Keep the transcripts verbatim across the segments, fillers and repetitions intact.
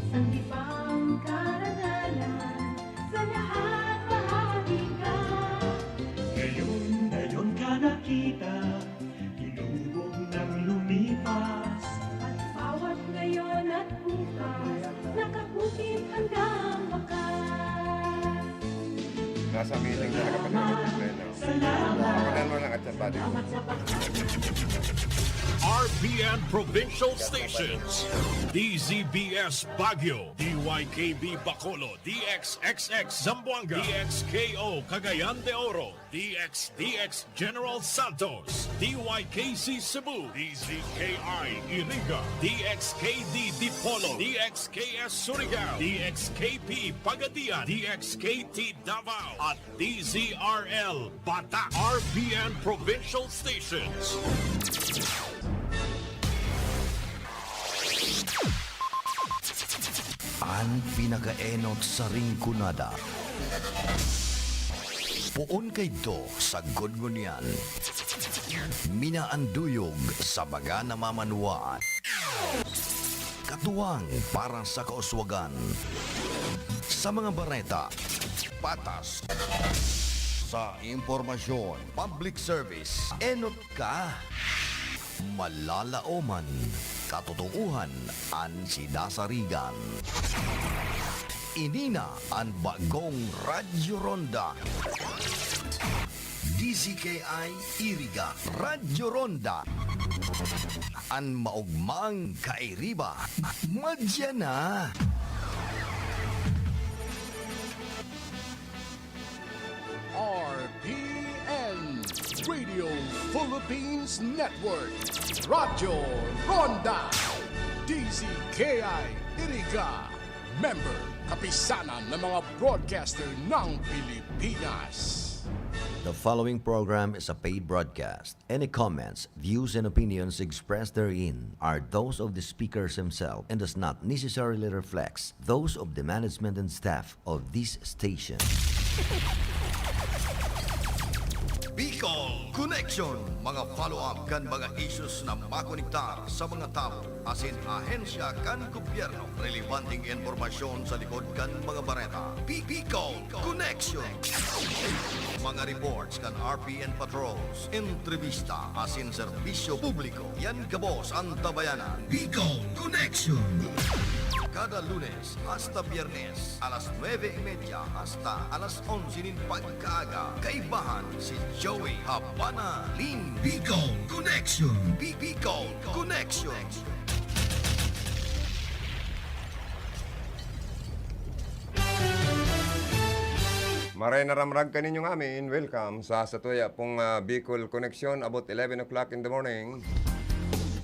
Sangipang karanalan, sa lahat bahagi ka. Ngayon, ngayon ka nakita, tinubog ng lumipas. At bawat ngayon at bukas, nakakukit hanggang wakas. Nasa meeting talaga pala yung problema. Salamat. Ako na lang at sa body. R P N Provincial Stations, D Z B S Baguio, D Y K B Bacolod, D X X X Zamboanga, D X K O Cagayan de Oro, D X D X General Santos, D Y K C Cebu, D Z K I Iriga, D X K D Dipolog, D X K S Surigao, D X K P Pagadian, D X K T Davao, at D Z R L Bata, R P N Provincial Stations. An pinakaenot sa Rinconada. Poon kaidto sagkod ngunyan. Minaanduyog sa mga namamanwaan. Katuwang para sa kauswagan. Sa mga bareta, patas. Sa impormasyon, public service, enot ka. Malalaoman, katotoohan an sinasarigan. Ini na an bagong Radyo Ronda. D Z K I Iriga, Radyo Ronda. An maogmang kairiba, madya na. R P N, Radio Philippines Network, Radyo Ronda, D Z K I Iriga, member, Kapisanan ng mga Broadcaster ng Pilipinas. The following program is a paid broadcast. Any comments, views, and opinions expressed therein are those of the speakers himself and does not necessarily reflect those of the management and staff of this station. Bicol Connection, mga follow-up kan mga issues na makonektar sa mga tawo asin ahensya kan gobyerno. Relebanteng impormasyon sa likod kan mga bareta. Bi-, Bicol Connection. Mga reports kan R P N patrols, entrevista asin serbisyo publiko. Yan gabos an tabayanan. Bicol Connection. Kada Lunes hasta Biyernes, alas nuebe y media hasta alas onse nin pagkaaga. Kaibahan si Joey Habana Lin. Bicol Connection. Bi-, Bicol Connection. Maray na ramrag kaninyo ngamin. Welcome sa satuya pong, ah, Bicol Connection, about eleven o'clock in the morning.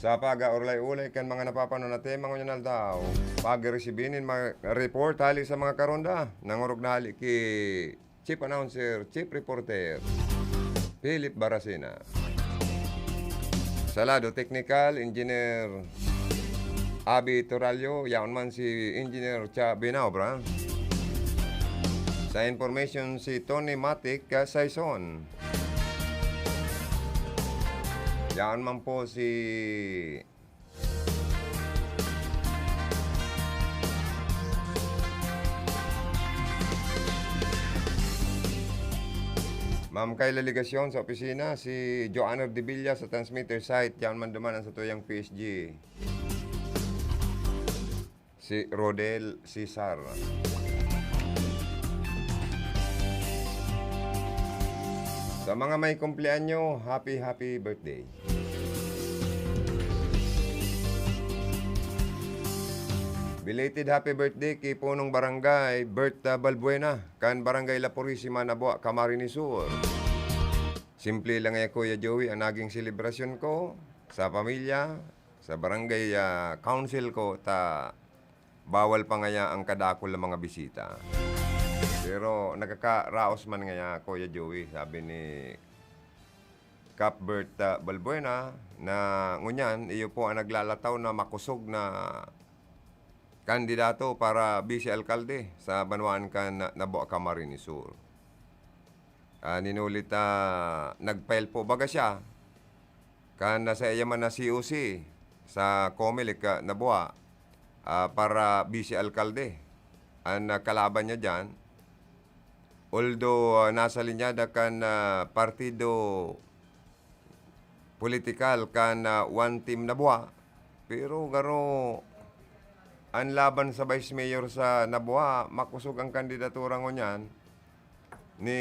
Sa pag-aulay-ulay kan mga napapanon na tema ngunyan aldaw, pag-resibi nin mga report hali sa mga karonda, nangorog na hali ki Chief Announcer, Chief Reporter, Philip Baracena. Sa lado teknikal, Engineer Abi Torallo, yaon man si Engineer Cha Binaobra. Sa information, si Tony Matic, ah, Saison. Yaon man po si Ma'am Kayla Legacion sa opisina, si Joanner de Villa sa transmitter site, yaon man duman ang satuyang P S G. Si Rodel Cesar. Sa mga may kumpleanyo, happy, happy birthday. Belated happy birthday ki Punong Barangay Berta Balbuena, kan Barangay La Purisima, Nabua, Camarines Sur. Simple lang ya, Kuya Joey, ang naging selebrasyon ko sa pamilya, sa barangay, ah, council ko, ta bawal pa ngaya ang kadakul na mga bisita. Pero nakakaraos man ngaya, Kuya Joey, sabi ni Kap Bert, ah, Balbuena, na ngunyan, iyo po ang naglalataw na makosog na kandidato para vice alkalde sa banwaan kan Nabua, Camarines Sur. Ah, ninulit, ah, nag-file po baga siya kan nasa iya man na C O C sa Comelec, ah, Nabua. ah, para vice alkalde an, ah, kalaban niya diyan. Although, ah, nasa linyada kan, ah, partido politikal kan, ah, One Team Nabua, pero garo an laban sa vice mayor sa Nabua, makosog an kandidatura ngunyan ni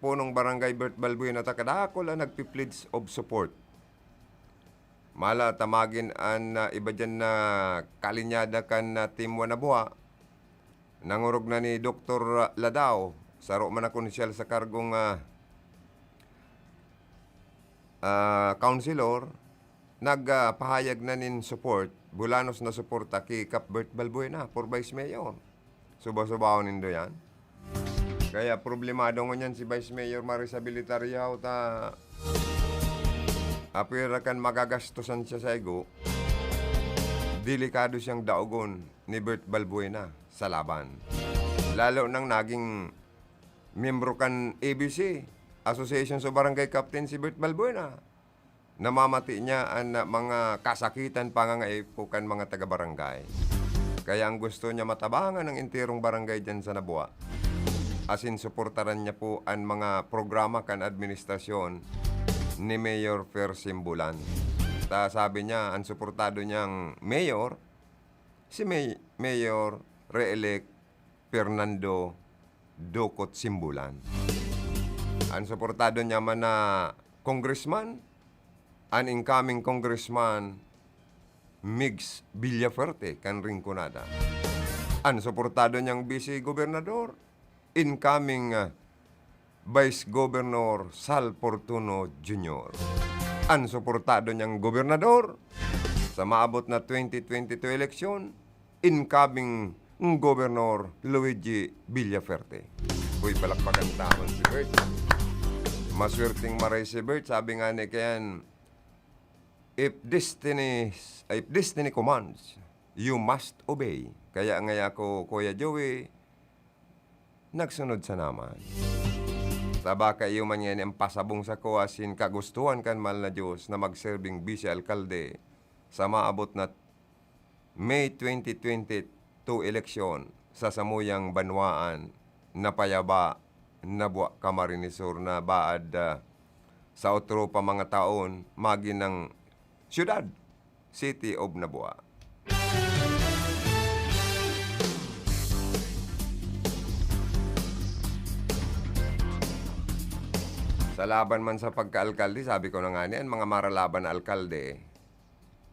punong barangay Bert Balbuena ta kadakul an nagpi-pledge of support. Mala ta magin an, ah, iba diyan na kalinyada kan, ah, Team One Nabua. Nangorog na ni Doktor Ladao, saro man na konsyal sa kargong, ah, ah, councilor, nag, ah, pahayag na nin support, bulanos na suporta ki Kap Bert Balbuena for Vice Mayor. Suba-subahon nindo yan. Kaya problemado ngunyan si Vice Mayor Marisa Bilitaria ta apwera kan magagastosan siya sa igo, delikado siyang daogon ni Bert Balbuena sa laban. Lalo nang naging miyembro kan A B C, Association of Barangay Captain, si Bert Balbuena. Namamati niya an mga kasakitan, pangangaipo kan mga taga-barangay. Kaya ang gusto niya, matabangan ang enterong barangay diyan sa Nabua. Asin suportaran niya po an mga programa kan administrasyon ni Mayor Fer Simbulan. Ta sabi niya, an suportado niyang mayor, si May-, Mayor re-elect Fernando Ducot Simbulan. An suportado niya man na congressman, an incoming congressman Migs Villafuerte kan Rinconada. An suportado niyang vice gobernador, incoming, ah, Vice Governor Sal Fortuno Junior. An suportado niyang gobernador sa maabot na twenty twenty-two eleksyon, incoming Governor Luigi Villafuerte. Uy, palakpakan taon si Bert. Maswerteng maray si Bert. Sabi nga ni Ken, "If destiny, if destiny commands, you must obey." Kaya ngaya ko, Kuya Joey, nagsunod sa naman. Tabaka iyo man ngani an pasabong sako asin kagustuhan kan mahal na Dios na magserbing vice alkalde sa maabot na May twenty twenty-two eleksyon sa samuyang banwaan na payaba, Nabua, Camarines Sur na baad, ah, sa otro pa mga taon, magin ang siyudad, City of Nabua. Sa laban man sa pagkaalkalde, sabi ko na nga ni, an mga maralaban na alkalde,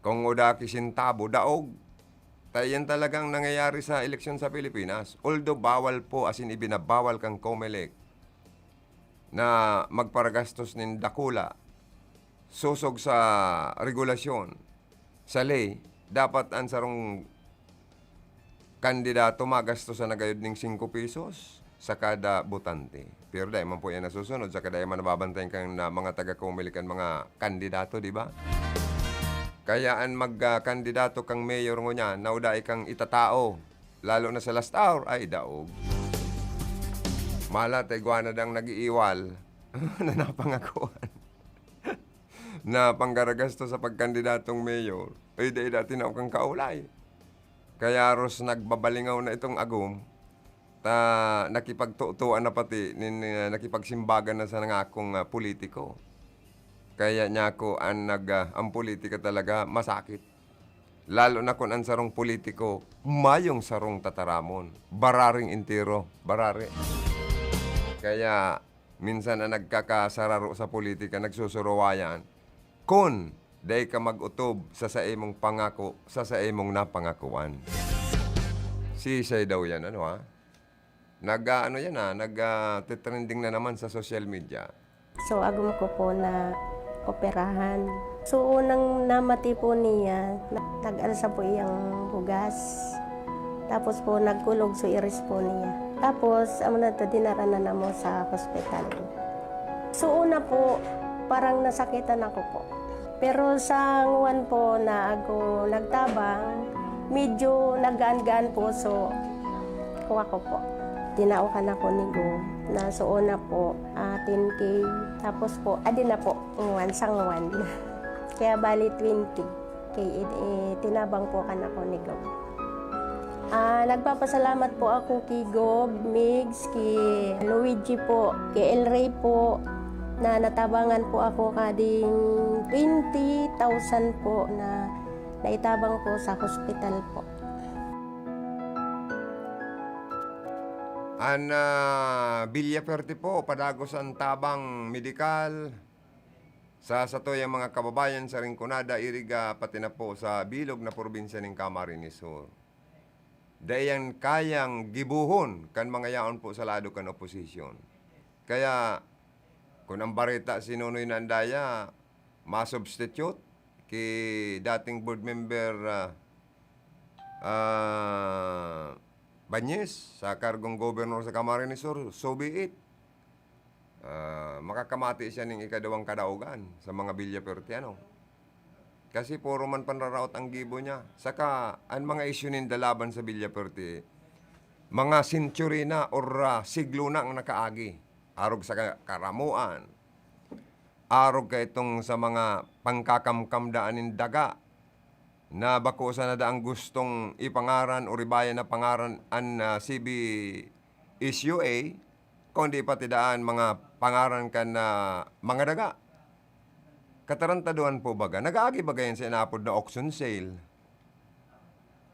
kung uda ki sentabo, daog. Ta iyan talagang nangyayari sa eleksyon sa Pilipinas. Although bawal po, asin ibinabawal kan Comelec na magparagastos nin dakula, sosog sa regulasyon, sa ley, dapat an sarong kandidato magastosan na gayod ning singko pesos sa kada botante. Pero dai man po yan nasusunod, saka dai man nababantayan kan, ah, mga taga-Comelec kan mga kandidato, di ba? Kaya an mag, ah, kandidato kang mayor ngunyan, na uda ikang itatao, lalo na sa last hour, ay daog. Mala ta igwa na dang nag-iiwal na napangakuan na panggaragasto sa pagkandidatong mayor, ay dai dati na ukang kaulay. Kaya ros nagbabalingaw na itong agom, ta nakipagtutuan na pati nin, ah, nakipagsimbagan na sa nangakong, ah, politiko. Kaya niya ako, an nag, ah, ang politika talaga masakit. Lalo na kun an sarong politiko, mayong sarong tataramon. Bararing entero, barari. Kaya, minsan an nagkakasararo sa politika, nagsusuruwayan, kun dai ka mag-otob sa saimong pangako, sa saimong napangakuan. Sisay daw yan, ano, ha? Nag-aano yan, ah, nag, ah, titrending na naman sa social media. So, agom ko po na operahan. So, unang namati po niya, na-, nag-alsa po iyang bugas. Tapos po, nagkulog so iris po niya. Tapos, amo na to, dinara na namo sa hospital. So, una po, parang nasakitan ako po. Pero sa nguan po na ako nagtabang, medyo naggaan-gaan po. So, kuha ko po. Tinao ka na ko ni Go na so una po, ah, ten K. Tapos po, adi na po, nguan, sa nguan. Kaya bali twenty K, eh, tinabang po ka na ko ni Go. Nagpapasalamat po ako ki Gob, Migs, ki Luigi po, ki El Rey po, na natabangan po ako kading twenty thousand po na naitabang po sa hospital po. An, ah, Villaperte po, padagos an tabang medikal sa satuyang mga kababayan sa Rinconada, Iriga, pati na po sa bilog na probinsya nin Camarines Sur. Dai yan kayang gibohon kan mga yaon po sa lado kan oposisyon. Kaya, kun ang bareta si Nonoy Nandaya, ma-substitute ki dating board member, ah, ah, Banyes sa kargong gobernador sa Camarines Sur, so be it. Ah, makakamati siya ning ikaduwang kadaogan sa mga Villaperteano. Kasi puro man panraraot ang gibo niya. Saka, an mga isyu ninda laban sa Villaperte, mga senchuri na or, ah, siglo na ang nakaagi. Arog sa ka-, karamuan, arog kaitong sa mga pangkakamkam daan nin daga na bako sana daang gustong ipangaran o ribayan na pangaran an, ah, C B S U A, kundi pati daan mga pangaran kan, ah, mga daga. Katarantaduhan po baga, nag-aagi baga yan sa inapod na auction sale?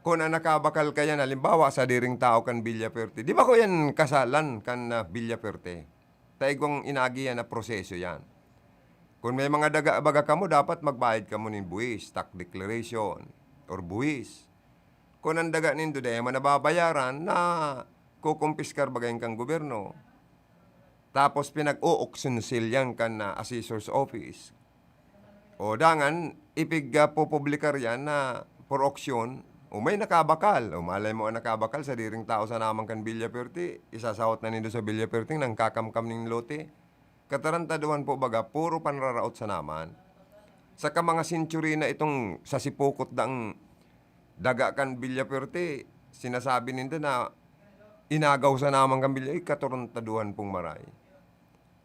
Kun an nakabakal kayan, halimbawa, sadiring tao kan Villaperte, di ba ko yan kasalan kan, ah, Villaperte? Ta igwang inaagihan na proseso yan. Kun may mga daga baga kamo, dapat magbayad kamo nin buwis, tax declaration, or buwis. Kun an daga nindo dai man nababayaran, nakukumpiskar baga yan kan gobyerno. Tapos pinag-o-auction sale yan kan, ah, assessor's office. O dangan, ipig, ah, pupublikar yan na for auction, o may nakabakal. O malay mo, ang nakabakal, sadiring tao sana man kan Villaperte, isasahot na nindo sa Villaperte, nangkakamkam nin lote. Katarantaduhan po baga, puro panraraot sana man. Saka mga senchuri na itong sa sipokot dang daga kan Villaperte, sinasabi ninda na inagaw sana man kan Villa, ay, katarantaduhan pong maray.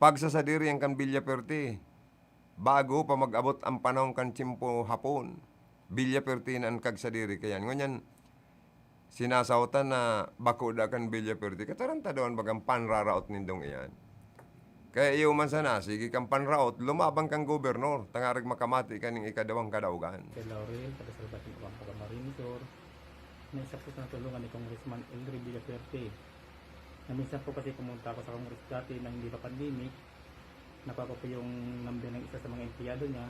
Pagsasadiri yan kan Villaperte, bago pa mag-abot ang panahon kan tiyempo Hapon, Villaperte na an kagsadiri kayan. Ngunyan, sinasaotan na bako da kan Villaperte. Katarantaduhan bagang panraraot nindong iyan. Kaya iyo man sana, sige kang panraot, lumaban kang gobernor, tangarig makamati ka ning ikaduwang kadaogan. Kay Laurel, taga Salvacion, Ocampo, Camarines Sur, na isa po sa natulungan ni Congressman Elry Villaperte. Na minsan po kasi pumunta ako sa Congress dati na hindi pa pandemic. Nakuha ko po yung number ng isa sa mga empleyado niya.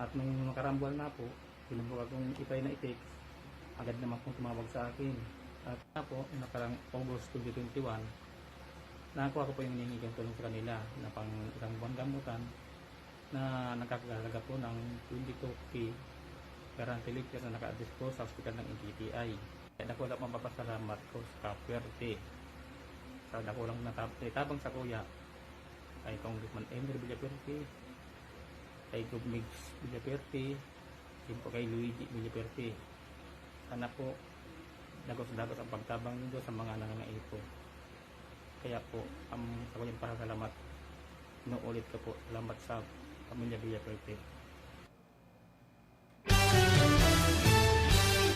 At nung nakarambol na po, sinubukan kong i-try na i-text. Agad naman pong tumawag sa akin. At na po, nakarang August twenty twenty-one, nakakuha ko po yung hinihingi kong tulong sa kanila na pang isang buwan gamutan na nagkakahalaga po ng twenty-two K guarantee letter na naka-address po sa ospital ng N K T I. Kaya dakula pong papasalamat ko sa P R T, sa dakulang natap-, naitabang sa kuya, kay Congressman Emir Villaperte, kay Gov Migs Villaperte, din po kay Luigi Villaperte. Sana po, dagos-dagos ang pagtabang nindo sa mga nangangaipo. Kaya po, ang sa kanyang pasasalamat, inuulit ko po, salamat sa pamilya Villaperte.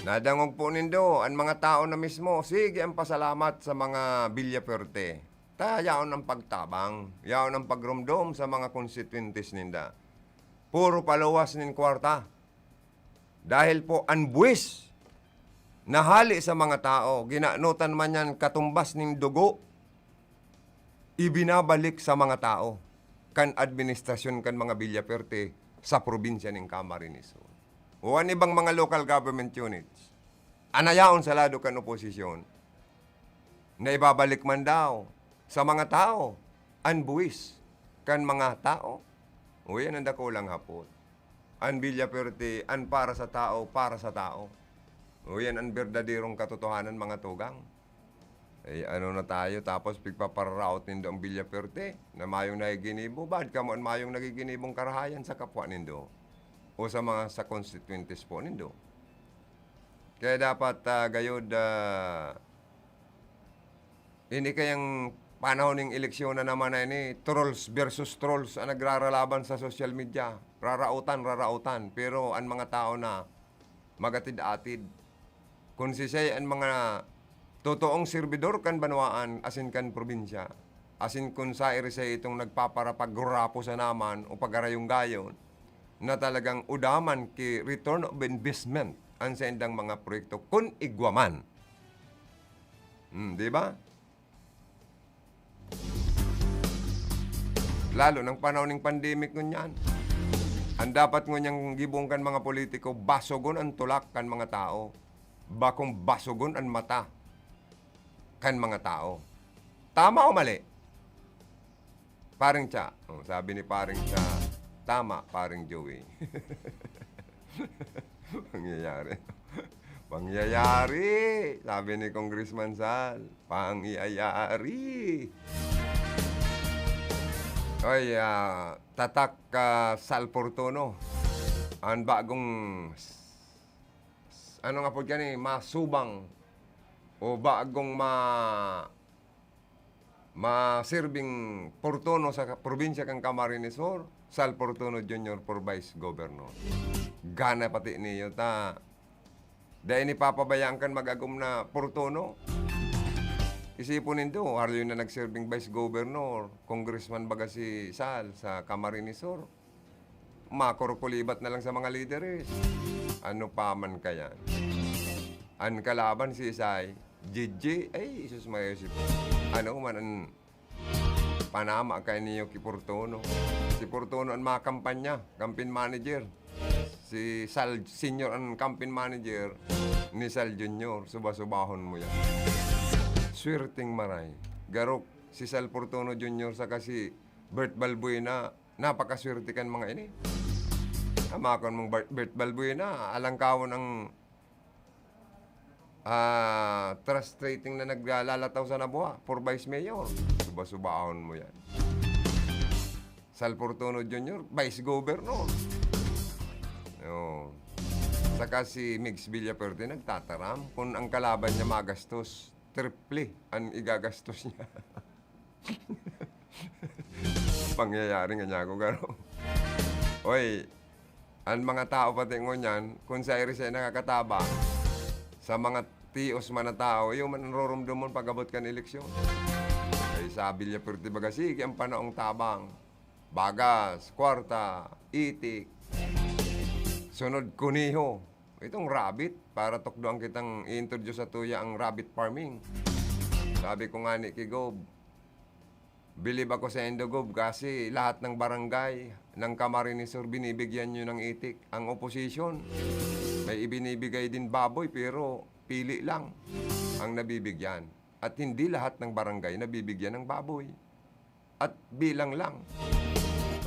Nadangog po nindo, an mga tao na mismo, sige ang pasalamat sa mga Villaperte. Ta yaon ang pagtabang, yaon ang pagromdom sa mga konstituyentes ninda. Puro paluwas nin kwarta. Dahil po an buwis na hali sa mga tao, ginanotan man yan katumbas nin dugo, ibinabalik sa mga tao kan administrasyon kan mga Villaperte sa probinsya nin Camarines Sur o an ibang mga local government units, an nayaon sa lado kan oposisyon, na ibabalik man daw sa mga tao an buwis kan mga tao. O yan ang dakulang hapot. An Villaperte, an para sa tao, para sa tao. O yan ang berdaderong katotohanan, mga tugang. Eh, ano na tayo, tapos pigpapararaot nindo ang Villaperte na mayong nagiginibo. Bakit kamo an mayong nagiginibong karahayan sa kapwa nindo? O sa mga, sa konstituyentes po nindo? Kaya dapat, ah, gayod, ah, ini kayang panahon ning eleksyon na naman na ini, trolls versus trolls ang nagraralaban sa social media. Rarautan, rarautan. Pero ang mga tao na magatid-atid, kung sisay ang mga totoong serbidor kan banwaan asin kan probinsya, asin kun sairi sa itong nagpaparapagrapo sa naman o pagarayong-gayon na talagang udaman ki return of investment an saindang mga proyekto, kun igwa man. Hmm, di ba? Lalo ng panahon ng pandemic ngunyan. Ang dapat ngunyan gibohon kan mga politiko, basogon ang tulak kan mga tao. Bakong basogon ang mata kan mga tao. Tama o mali? Paring Cha. Oh, sabi ni Paring Cha, "Tama, Paring Joey." Pangyayari. Pangyayari, sabi ni Congressman Sal. Pangyayari. Oy, ah, tatak ka Sal Fortuno. Ang bagong s-, s-, ano nga po dyan eh, masubang o bagong ma-, masirbing Fortuno sa ka-, probinsya kan Camarines Sur, Sal Fortuno Junior for Vice Governor. Gana pati niyo ta. Dai ni papabayaan kan mag-agom na Fortuno. Isipon nindo, haryo na nagsirbing Vice Governor, Congressman baga si Sal sa Camarines Sur. Makurukulibat na lang sa mga lideres. Ano pa man kaya? An kalaban si Isay, Gigi, ay, Jesus Maria, si ano man an panama kay niyo ki Fortuno. Si Fortuno an mga kampanya, campaign manager. Si Sal Senior an campaign manager ni Sal Junior. Suba-subahon mo yan. Swerteng maray. Garok, si Sal Fortuno Junior saka si Bert Balbuena, napakaswerte kan mga ini. Amakon mong Bert, Bert Balbuena, alangkawon ang, ah, trust rating na naglalataw sa Nabua for vice mayor. Suba-subahon mo yan. Sal Fortuno Junior, vice governor. Oh. Saka si Migs Villafuerte nagtataram kung ang kalaban niya magastos, triple ang igagastos niya. Pangyayari nga niya ako, garo. Oy, ang mga tao pati ngunyan, kung sa iri siya nakakatabang, sa mga tios man na tao, iyo man ang roromdomon pag-abot kan eleksyon. Kay sabi niya, perti baga, sige, ang panaong tabang. Bagas, kwarta, itik. Sunod, kuneho. Itong rabbit, para tukdoan kitang i-introduce sa tuya ang rabbit farming. Sabi ko nga ni ki Gob, bilib ako sa indo, Gob, kasi lahat ng barangay ng Camarines Sur binibigyan nyo ng itik. Ang opposition, may ibinibigay din baboy, pero pili lang ang nabibigyan. At hindi lahat ng barangay nabibigyan ng baboy. At bilang lang.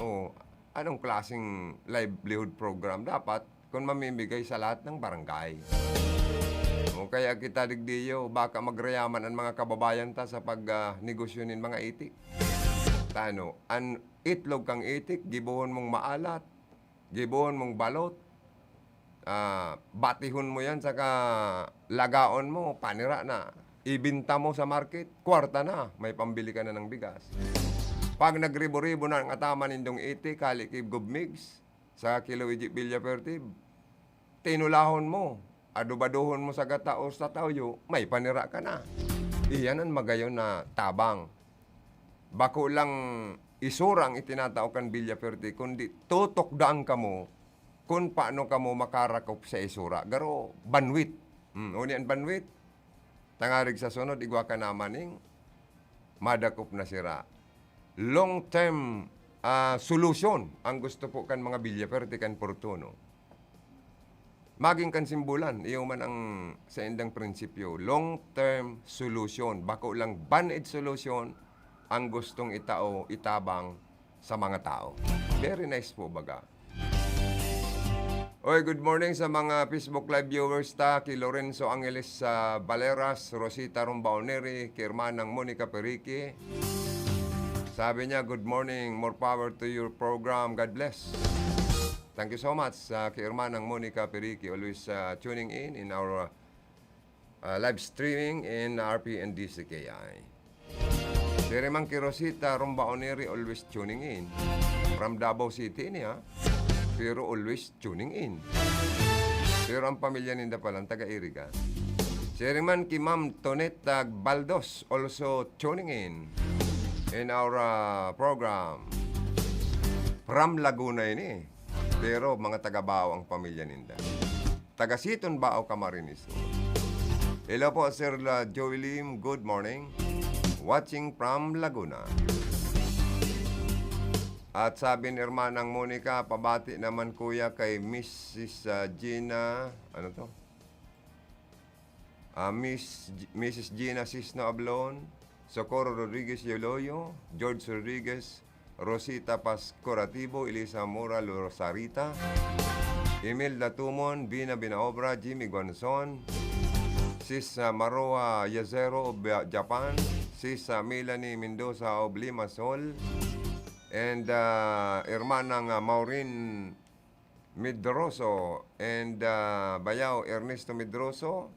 O, anong klaseng livelihood program dapat kung mamimigay sa lahat ng barangay? O, kaya kita digdiyo, baka magrayaman ang mga kababayan ta sa pag, ah, negosyo nin mga itik. Tano, an itlog kang itik, gibohon mong maalat, gibohon mong balot, ah, batihon mo yan, saka lagaon mo, panira na. Ibinta mo sa market, kwarta na, may pambili ka na ng bigas. Pag nagribo-ribo na ang ataman nindong itik, hali ki Gob Migs, sa ki Luigi Villafuerte, tinulahon mo, adobadohon mo sa gata o sa tawyo, may panira ka na. Iyan ang magayon na tabang. Bako lang isura ang itinatao kan Villafuerte, kundi tutukdaan kamo kun paano kamo makarakop sa isura. Garo, banwit. Hmm, uni an banwit? Tangarig sa sunod, igwa ka naman ning madakop na sira. Long-term, ah, solution ang gusto po kan mga Villafuerte kan Fortuno. Maging kan simbolan, iyo man ang saindang prinsipyo, long-term solution. Bako lang band-aid solution ang gustong itao, itabang sa mga tao. Very nice po, baga. Oy, good morning sa mga Facebook Live viewers ta, ki Lorenzo Angeles sa Baleras, Rosita Rumbaoneri, ki Hermanang Monica Perique. Sabi niya, "Good morning, more power to your program. God bless." Thank you so much sa ki Hermanang Monica Perique, always, uh, tuning in in our, uh, live streaming in R P N D C K I. Diri man ki Rosita Rumbaoneri, always tuning in. From Davao City ini, ha? Pero always tuning in. Pero ang pamilya ninda palang taga Iriga. Chairman ki Ma'am Tonetta Baldos also tuning in in our, ah, program. From Laguna ini, pero mga taga Bao ang pamilya ninda. Taga Siton, Bao, Camarines Sur. Hello po, Sir La-, Joey Lim. Good morning. Watching from Laguna. At sabi ni Hermanang Monica, pabati naman, kuya, kay Missus, ah, Gina, ano to? Ah, Miss G-, Missus Gina Sisno Ablon, Socorro Rodriguez Yoloyo, George Rodriguez, Rosita Pascorativo, Elisa Mora Lorosarita, Imelda Tumon, Bina Binaobra, Jimmy Guanzon, Sis, ah, Maroa Yazero of, ah, Japan, Sis, ah, Melanie Mendoza of Limassol, and, ah, Hermanang, ah, Maureen Medroso and, ah, Bayaw Ernesto Medroso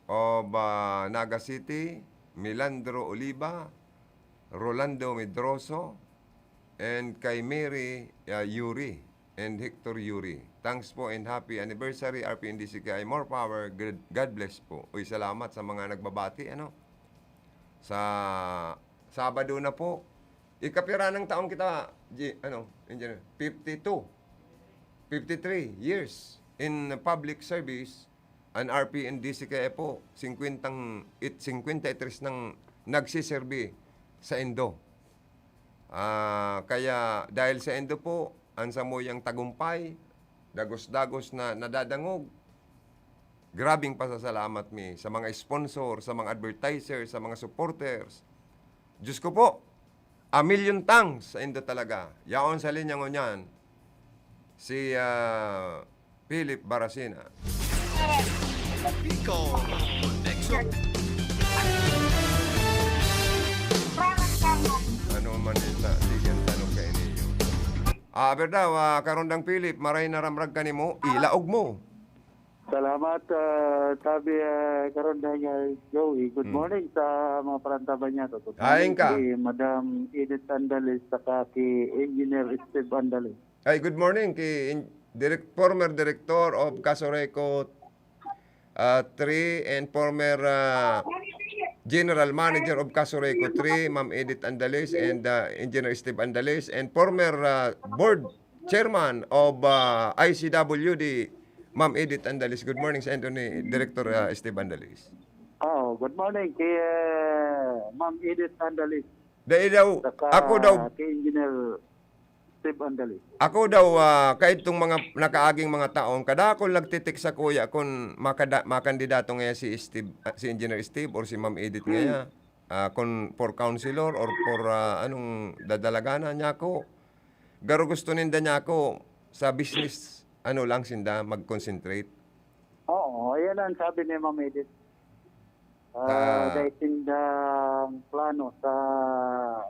of, ah, Naga City, Milandro Oliva, Rolando Medroso, and kay Mary, ah, Yuri and Hector Yuri. Thanks po and happy anniversary, R P N D C K I. More power. God, God bless po. Uy, salamat sa mga nagbabati, ano? Sa Sabado na po. Ikapira ng taon kita, G-, ano, Engineer? Fifty-two. Fifty-three years in public service, an R P N D C K I po, singkwentang it-, singkwenta y tres nang nagsiserbi sa indo. Ah, kaya dahil sa indo po, ang samuyang tagumpay, dagos-dagos na nadadangog, grabing pasasalamat mi sa mga sponsor, sa mga advertiser, sa mga supporters. Diyos ko po, a million thanks sa indo talaga. Yaon sa linya ngunyan, si, ah, Philip Baracina. Bicol Connection. Ano man ita, di yan tanong kay ninyo. Ah, aber daw, ah, Karondang Philip, maray na ramrag ka nimo, ilaog mo. Salamat, ah, sabi, ah, Karondang, ah, Joey. Good Hmm. morning sa mga parantaban niya. Good Ayon morning ka. kay Madam Edith Andales saka kay Engineer Steve Andales. Ay, good morning kay in-, direk-, former director of Casureco, ah, three and former, ah, general manager of Casureco three, Ma'am Edith Andales and, ah, Engineer Steve Andales, and former, ah, board chairman of, ah, I C W D, Ma'am Edith Andales. Good morning sa indo ni Director, ah, Steve Andales. Oh, good morning kay, ah, Ma'am Edith Andales. Dai daw, Saka ako daw, kay Engineer Steve Andales. Ako daw, ah, kaidtong mga nakaaging mga taon, kadakol nagtitik sa kuya kun makada-, makandidato ngaya si Steve, ah, si Engineer Steve or si Ma'am Edith Hmm. ngaya, ah, kun for councilor or for, ah, anong dadalaganan niya ako. Garo gusto ninda niya ako sa business, ano lang sinda, mag-concentrate. Oo, ayan ang sabi ni Ma'am Edith. Ah, Ta- dahil sindang plano sa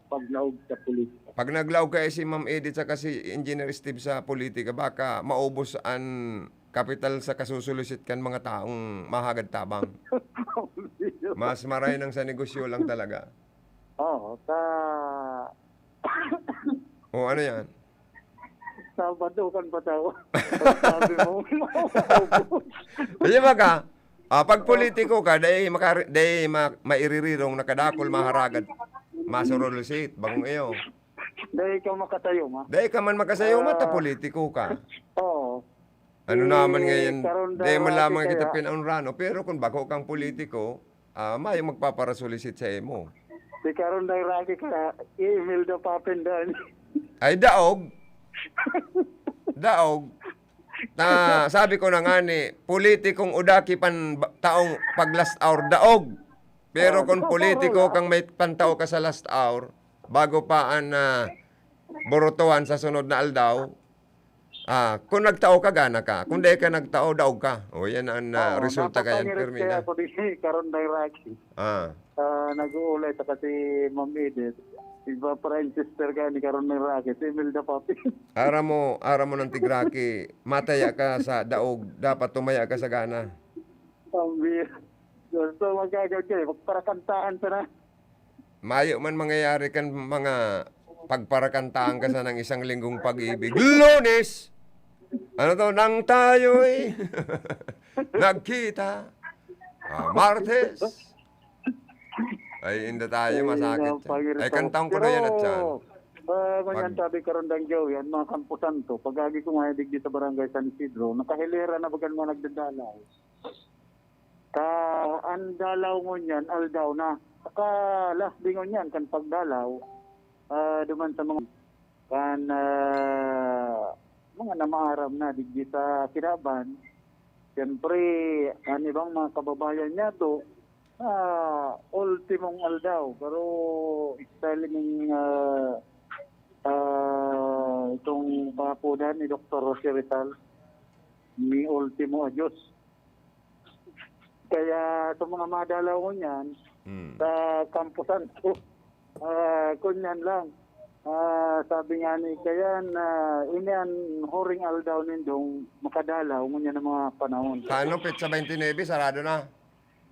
paglaog sa politika. Pag naglaog kaya si Ma'am Edith saka si Engineer Steve sa politika, baka maubos an kapital sa kasusulisit kan mga taong mahagad tabang. Mas maray nang sa negosyo lang talaga. Oo, sa O, ano yan? Sabado kan patawa. Sabi mo, maubos. Di ba ka? Ah, pag politiko ka, dai makari-, dai ma-, mairirirong na kadakol, maharagad, masurulisit, bagong iyo. Dai ka makatayo, ma. Dai ka man makasayo, Ah. mata politiko ka. Oo. Ano Eh, naman ngayon, karon dai daw man lamang ati kita kaya pinaunrano, pero kung bako kang politiko, ah, mayong magpaparasulisit sa imo. Si karon dai ragi ka, i-email daw papindan. Ay, daog. Daog. Na, sabi ko na nga ni, politikong udaki pan ba-, taong pag last hour, daog. Pero Oh, kung daog politiko lang. kang may pantao ka sa last hour, bago pa an, ah, borotohan sa sunod na aldaw, ah, kung nagtao ka, gana ka. Kung di ka nagtao, daog ka. O, yan ang, ah, Oo, resulta kaya, napapangirit Fermina. kaya ako di, karon dai ragi. Ah. Ah, nag-uulay ta kasi Ma'am Edith. Iba prime sister ka ni karon ng Rocky, si Imelda Papi. Aram mo, aram mo ng tigraki, mataya ka sa daog, dapat tumaya ka sa gana. Ang bi-, gusto magkagawad ka eh, magparakantaan ka na. Mayo man mangyayari kan mga pagparakantaan ka sa nang isang linggong pag-ibig. Lunes! Ano to? Nang tayo'y nagkita. Ah, Martes. Ay, inda tayo, masakit yan. Ay, kantang ko na yan at yan. Pero, ah, ngunyan, sabi, Karandang Joey, ang mga kamposanto, pag-agi ko nga digdi sa Barangay San Isidro, nakahilera na baga mga nagdadalaw. Ka, ang dalaw ngunyan, aldaw na. Saka last day ngunyan, kan pagdalaw, ah, duman sa mga, kan, ah, mga namaaram na digdi sa Kinaban. Siyempre, ang ibang mga kababayan niya to, ah, ultimong aldaw, pero style ning, ah, ah, itong pangapodan ni Doktor Jose Rizal, ni Ultimo Adios. Kaya sa mga madalaw ko niyan, Hmm. sa kampusan ko, ah, kunyan lang. Ah, sabi nga ni Kayan, ah, ini an huring aldaw nindong makadalaw ngunyan ang mga panahon. Sa ano, petsa twenty-nine, sarado na?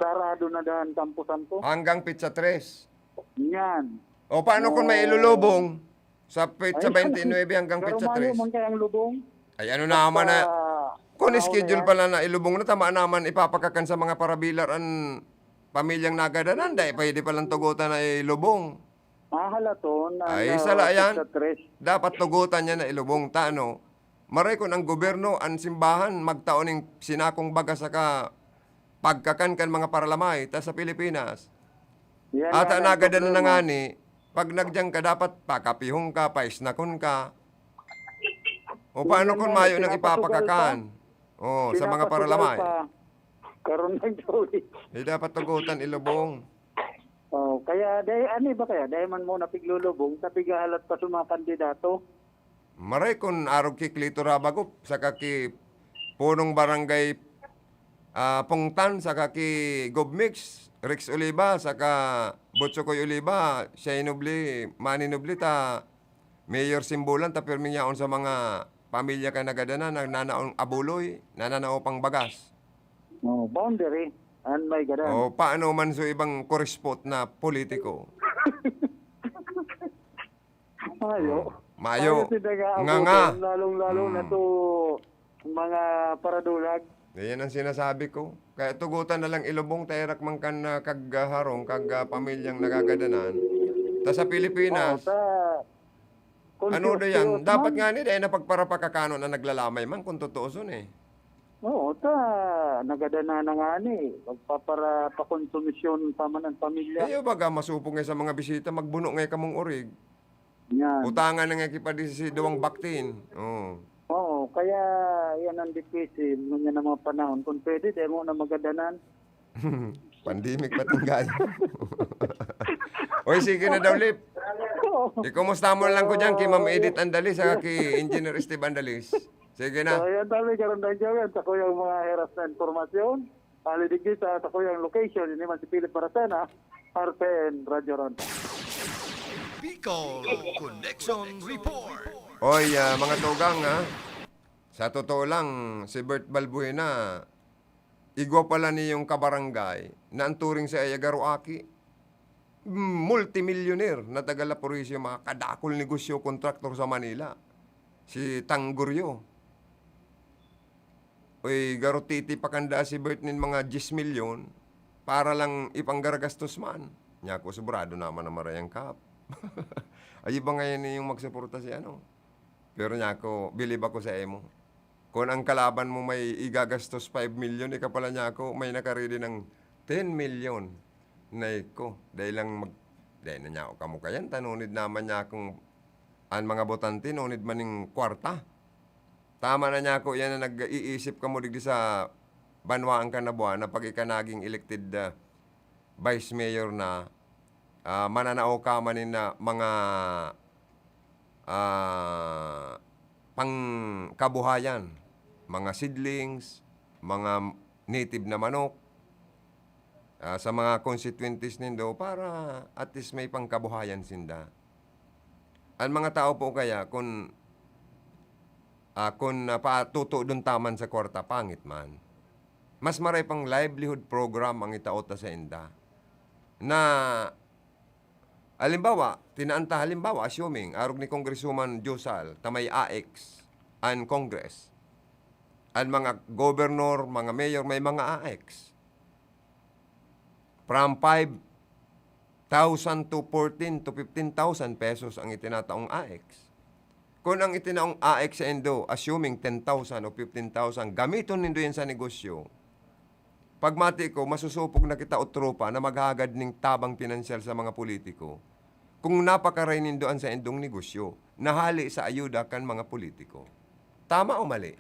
Sarado na dahan kampusan ko. Hanggang petsa tres? Yan. O, paano kung may Oo. ilulubong? Sa petsa Ay, twenty-nine hanggang petsa tres. Garo mayo man kayang lubong. Ay, ano naman na, Basta, kung ano schedule na yan? Pala na ilubong na, tama naman, ipapakakan sa mga parabilar an pamilyang nagadanan, dai pwede palang tugotan na ilubong. Mahalaton na Ay, na sala yan. Petsa tres. Dapat tugotan niya na ilubong. Ta, ano? Maray kun ang gobyerno, an simbahan, magtao ning sinakong baga saka pagkakan kan mga paralamay, ta sa Pilipinas. Yan Ata nga ang nagada na problema. Nangani, pag nagyan ka, dapat pakapihon ka, paisnakon ka. O paano Yan kung nga, mayo nang pinapasugal pa. Ipapakakan? O, sa mga Pinapasugal paralamay. Pa. Karon lang, sorry. Eh, dapat tugutan, ilubong. Oh, kaya, dahil, ano ba kaya? Dahil man muna piglulubong, sa pighahalat pa sa mga kandidato. Maray kun arog ki Clito Rabagop, saka ki punong barangay, ah, Pongtan, saka ki Gov Mix, Rex Oliva, saka Butchokoy Oliva, Shai Nobli, Manny Nobli, ta Mayor Simbulan, ta pirming yaon sa mga pamilya kan nagadanan, nagnanaong abuloy, nananao pang bagas. Oh, boundary, and may gadan. Oh, paano man so ibang kurispot na politiko? Mayo. Oh, mayo. Mayo sila nga Nga, nga. Abutan, lalong-lalo na Mm. to mga paradulag. Yan ang sinasabi ko. Kaya tugutan na lang ilubong, ta herak man kan, ah, kagharong, kag, ah, pamilyang nagagadanan. Ta sa Pilipinas, Oo, ta-, ano confused na yan? Dapat man. Nga ni, dahil na pagparapakakanon na naglalamay man, kung totoo sun eh. Oo, ta, nagadanan na nga ni. Magpapara-, pakonsumisyon pa man ang pamilya. Eh, baga, masupog nga sa mga bisita, magbuno nga kamong orig. Yan. Utangan na nga kipadi si duwang baktin. Oo. Oo, kaya yan ang difícil. Ngunyan ang mga panahon. Kung pwede, demo na magadanan. Pandemic pa tinggal. Oy, sige na daw, Lip. Oo. Ikumusta mo lang ko dyan kay Ma'am Edith Andalis, saka kay Engineer Steve Andalis. Sige na. So, yan, dami karon na dyan. Yan, sa kuyang mga heras na impormasyon. Hali digdi sa, sa kuyang location, ini man si Philip Baracena, R T N Radyo Ronda. Bicol Connection Report. Oy, ah, mga tugang, ha? Sa totoo lang, si Bert Balbuena, igwa pala niyong kabarangay na ang turing sa iya garo aki. Multimillionaire na taga La Purisio, mga kadakul negosyo, kontraktor sa Manila. Si Tanggurio. Uy, garo titipakan daa si Bert nin mga diyes milyon para lang ipanggagastos man. Nya ako, sobrado naman ang marayang kap. Ay, iba ngayon yung magsuporta si ano. Pero nya ako, bilib ako sa imo. Kung ang kalaban mo may igagastos five million, ika pala nya ako, may nakaredy ng ten million. Nay ko, dahil lang mag-, dahil na nya ako kamukayan, tanunid naman nya akong an mga botante, nunid man ning kwarta. Tama na niya ako, yan na nag-iisip kamo digdi sa banwaan kan Nabuana, pag ika naging elected, ah, vice mayor na, ah, mananao ka man nin, ah, mga, ah, pangkabuhayan, mga seedlings, mga native na manok, ah, sa mga constituencies nindo para at least may pangkabuhayan sinda. An mga tao po kaya kun, ah, kun, ah, patutudon ta man sa kwarta, pangit man. Mas maray pang livelihood program ang itao ta sainda. Na, halimbawa, tinaan ta, halimbawa, assuming, arog ni Congresswoman Josal, ta may A X an Congress. An mga gobernador, mga mayor, may mga A X. From five thousand to fourteen to fifteen thousand pesos ang itinataong A X. Kung ang itinaong A X sa indo, assuming ten thousand o fifteen thousand, gamiton nindo yan sa negosyo. Pagmati ko, masusupog na kita o tropa na maghagad ning tabang pinansyal sa mga politiko. Kung napakaray nindo an saindong negosyo, na hali sa ayuda kan mga politiko. Tama o mali?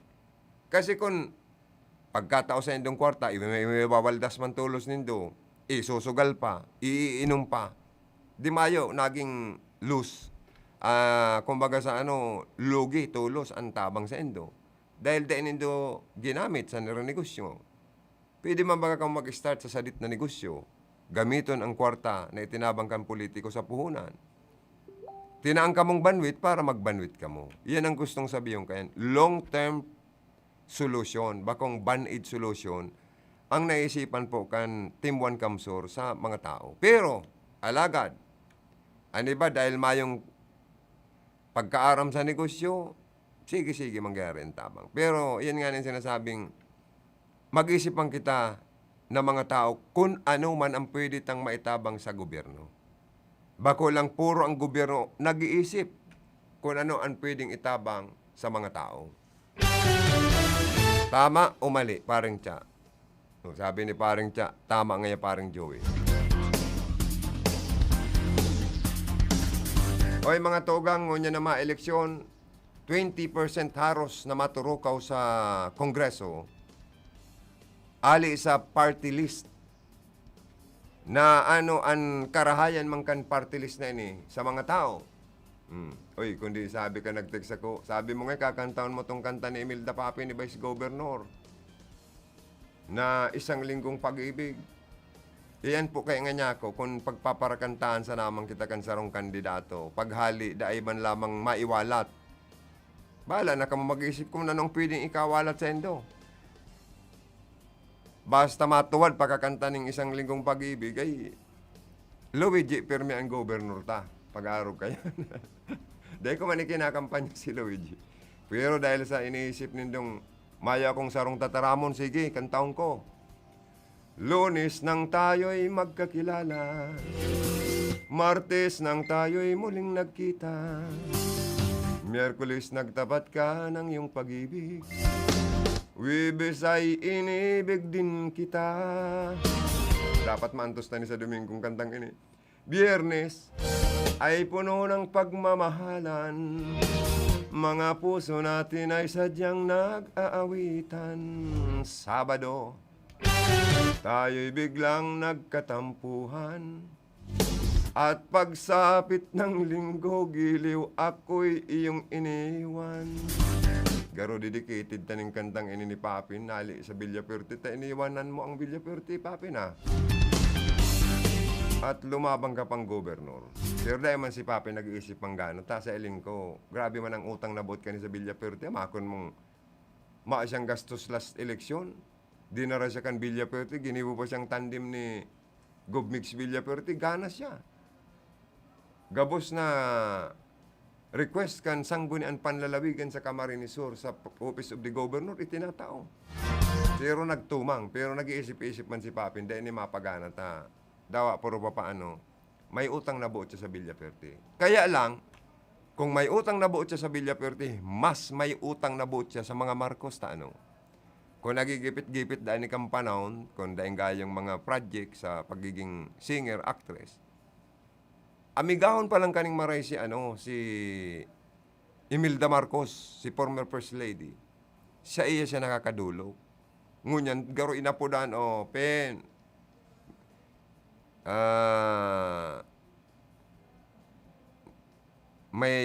Kasi kun pagkatao sa indong kwarta, i-, i-, iwawaldas man tolos nindo, isusugal pa, iinom pa, di mayo, naging lose. Ah, kumbaga sa ano, lugi tolos ang tabang sa indo. Dahil dai nindo ginamit sa nire-negosyo. Pwede man baga kang mag-start sa sadit na negosyo? Gamiton ang kwarta na itinabang kan politiko sa puhunan. Tinaan kamong banwit para magbanwit kamo. Yan ang gustong sabihon kayan. Long-term solution, bakong band-aid solution, ang naisipan po kan Team One Kamsur sa mga tao. Pero, alagad, an iba dahil mayong pagkaaram sa negosyo, sige-sige, mangyari ang tabang. Pero, yan nga ang sinasabing, mag-isip man kita na mga tao kun ano man ang pwede tang maitabang sa gobyerno. Bako lang puro ang gobyerno nag-iisip kun ano ang pwedeng itabang sa mga tao. Tama o mali, Pareng Cha? O, sabi ni Pareng Cha, tama nga yan, Pareng Joey. Oy, mga tugang, ngunyan na mga eleksyon, twenty percent haros na maturukaw sa Kongreso, ali sa party list. Na ano an karahayan man kan party list na ini sa mga tao? Hmm. Uy, kundi sabi ka, nag-text ako, sabi mo nga, kakantahon mo tong kanta ni Imelda Papin, ni Vice Governor, na Isang Linggong Pag-ibig. Iyan po kaya nga niya ako, kung pagpaparakantahan sa namang kita kan sarong kandidato, paghali, dai man lamang maiwalat. Bahala na kamo mag-isip kung anong pwedeng ikawalat sa indo. Basta matuwad pakakanta ning Isang Linggong Pag-ibig, ay Luigi, pirmi ang gobernador ta. Pag-arog kayo. Dahil ko man ikinakampanya si Luigi. Pero dahil sa iniisip nindong maya akong sarong tataramon, sige, kantahon ko. Lunes nang tayo'y magkakilala. Martes nang tayo'y muling nagkita. Miyerkules nagtapat ka ng iyong pag-ibig. Huwebes ay inibig din kita. Dapat maantos ta ni sa Domingkong kantang ini. Biyernes ay puno ng pagmamahalan. Mga puso natin ay sadyang nag-aawitan. Sabado, tayo'y biglang nagkatampuhan. At pagsapit ng Linggo, giliw ako'y iyong iniwan. Garo dedicated ta ning kantang ini ni Papin, nali sa Villaperte ta, iniwanan mo ang Villaperte, Papin, ah. At lumabang ka pang gobernador. Pero dai man si Papin nag-iisip manggana ta, sa iling ko, grabe man ang utang na buot kani sa Villaperte, makon mong ma siyang gastos last eleksyon. Dinara siya kan Villaperte, ginibo pa siyang tandem ni Gov Migs Villaperte, gana siya. Gabos na request kan Sangguniang Panlalawigan sa Camarines Sur sa Office of the Governor, itinatao. Pero nagtumang, pero nag-iisip-isip man si Papin, dai ni mapagana ta. Dawa, pero papaano, may utang na buot siya sa Villaperte. Kaya lang, kung may utang na buot siya sa Villaperte, mas may utang na buot siya sa mga Marcos ta ano. Kung nagigipit-gipit daan ni kan panahon, kung daing gayong mga project sa pagiging singer, actress, amigahon pa lang kaning maray si, ano, si Imelda Marcos, si former First Lady. Sa iya siya nakakadulog. Ngunyan, garo inapodan, o, pen, ah, may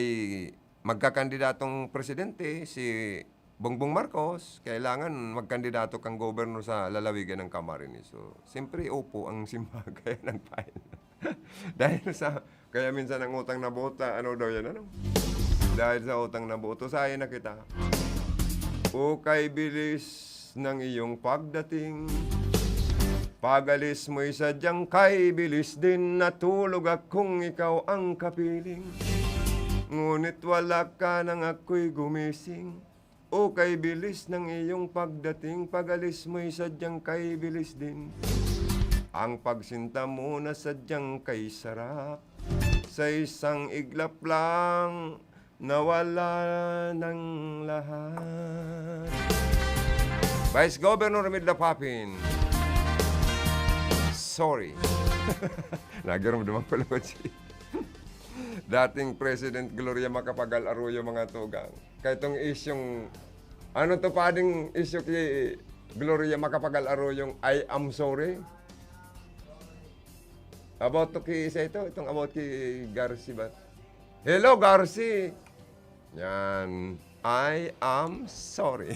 magkakandidatong presidente, si Bongbong Marcos, kailangan magkandidato kang gobernador sa lalawigan ng Camarines Sur. Siyempre, opo ang simbahan, kaya nag-file. Dahil sa, kaya minsan ang utang na buot, ano daw yan, ano? Dahil sa utang na buot, usahin na kita. O kay bilis ng iyong pagdating. Pag-alis mo'y sadyang kay bilis din, natulog akong ikaw ang kapiling. Ngunit wala ka nang ako'y gumising. O kay bilis ng iyong pagdating, pag-alis mo'y sadyang kay bilis din. Ang pagsinta mo na sadyang kay sarap, sa isang iglap lang, nawala ng lahat. Vice Governor Midla Papin, sorry. Nagaramdaman ko lang si dating President Gloria Macapagal Arroyo, mga tugang. Kaya itong isyong, ano to pa ding isyu ki Gloria Macapagal Arroyo, yung "I am sorry"? About to ki isa ito, itong about ki Garci ba? Hello, Garci! Yan. "I am sorry."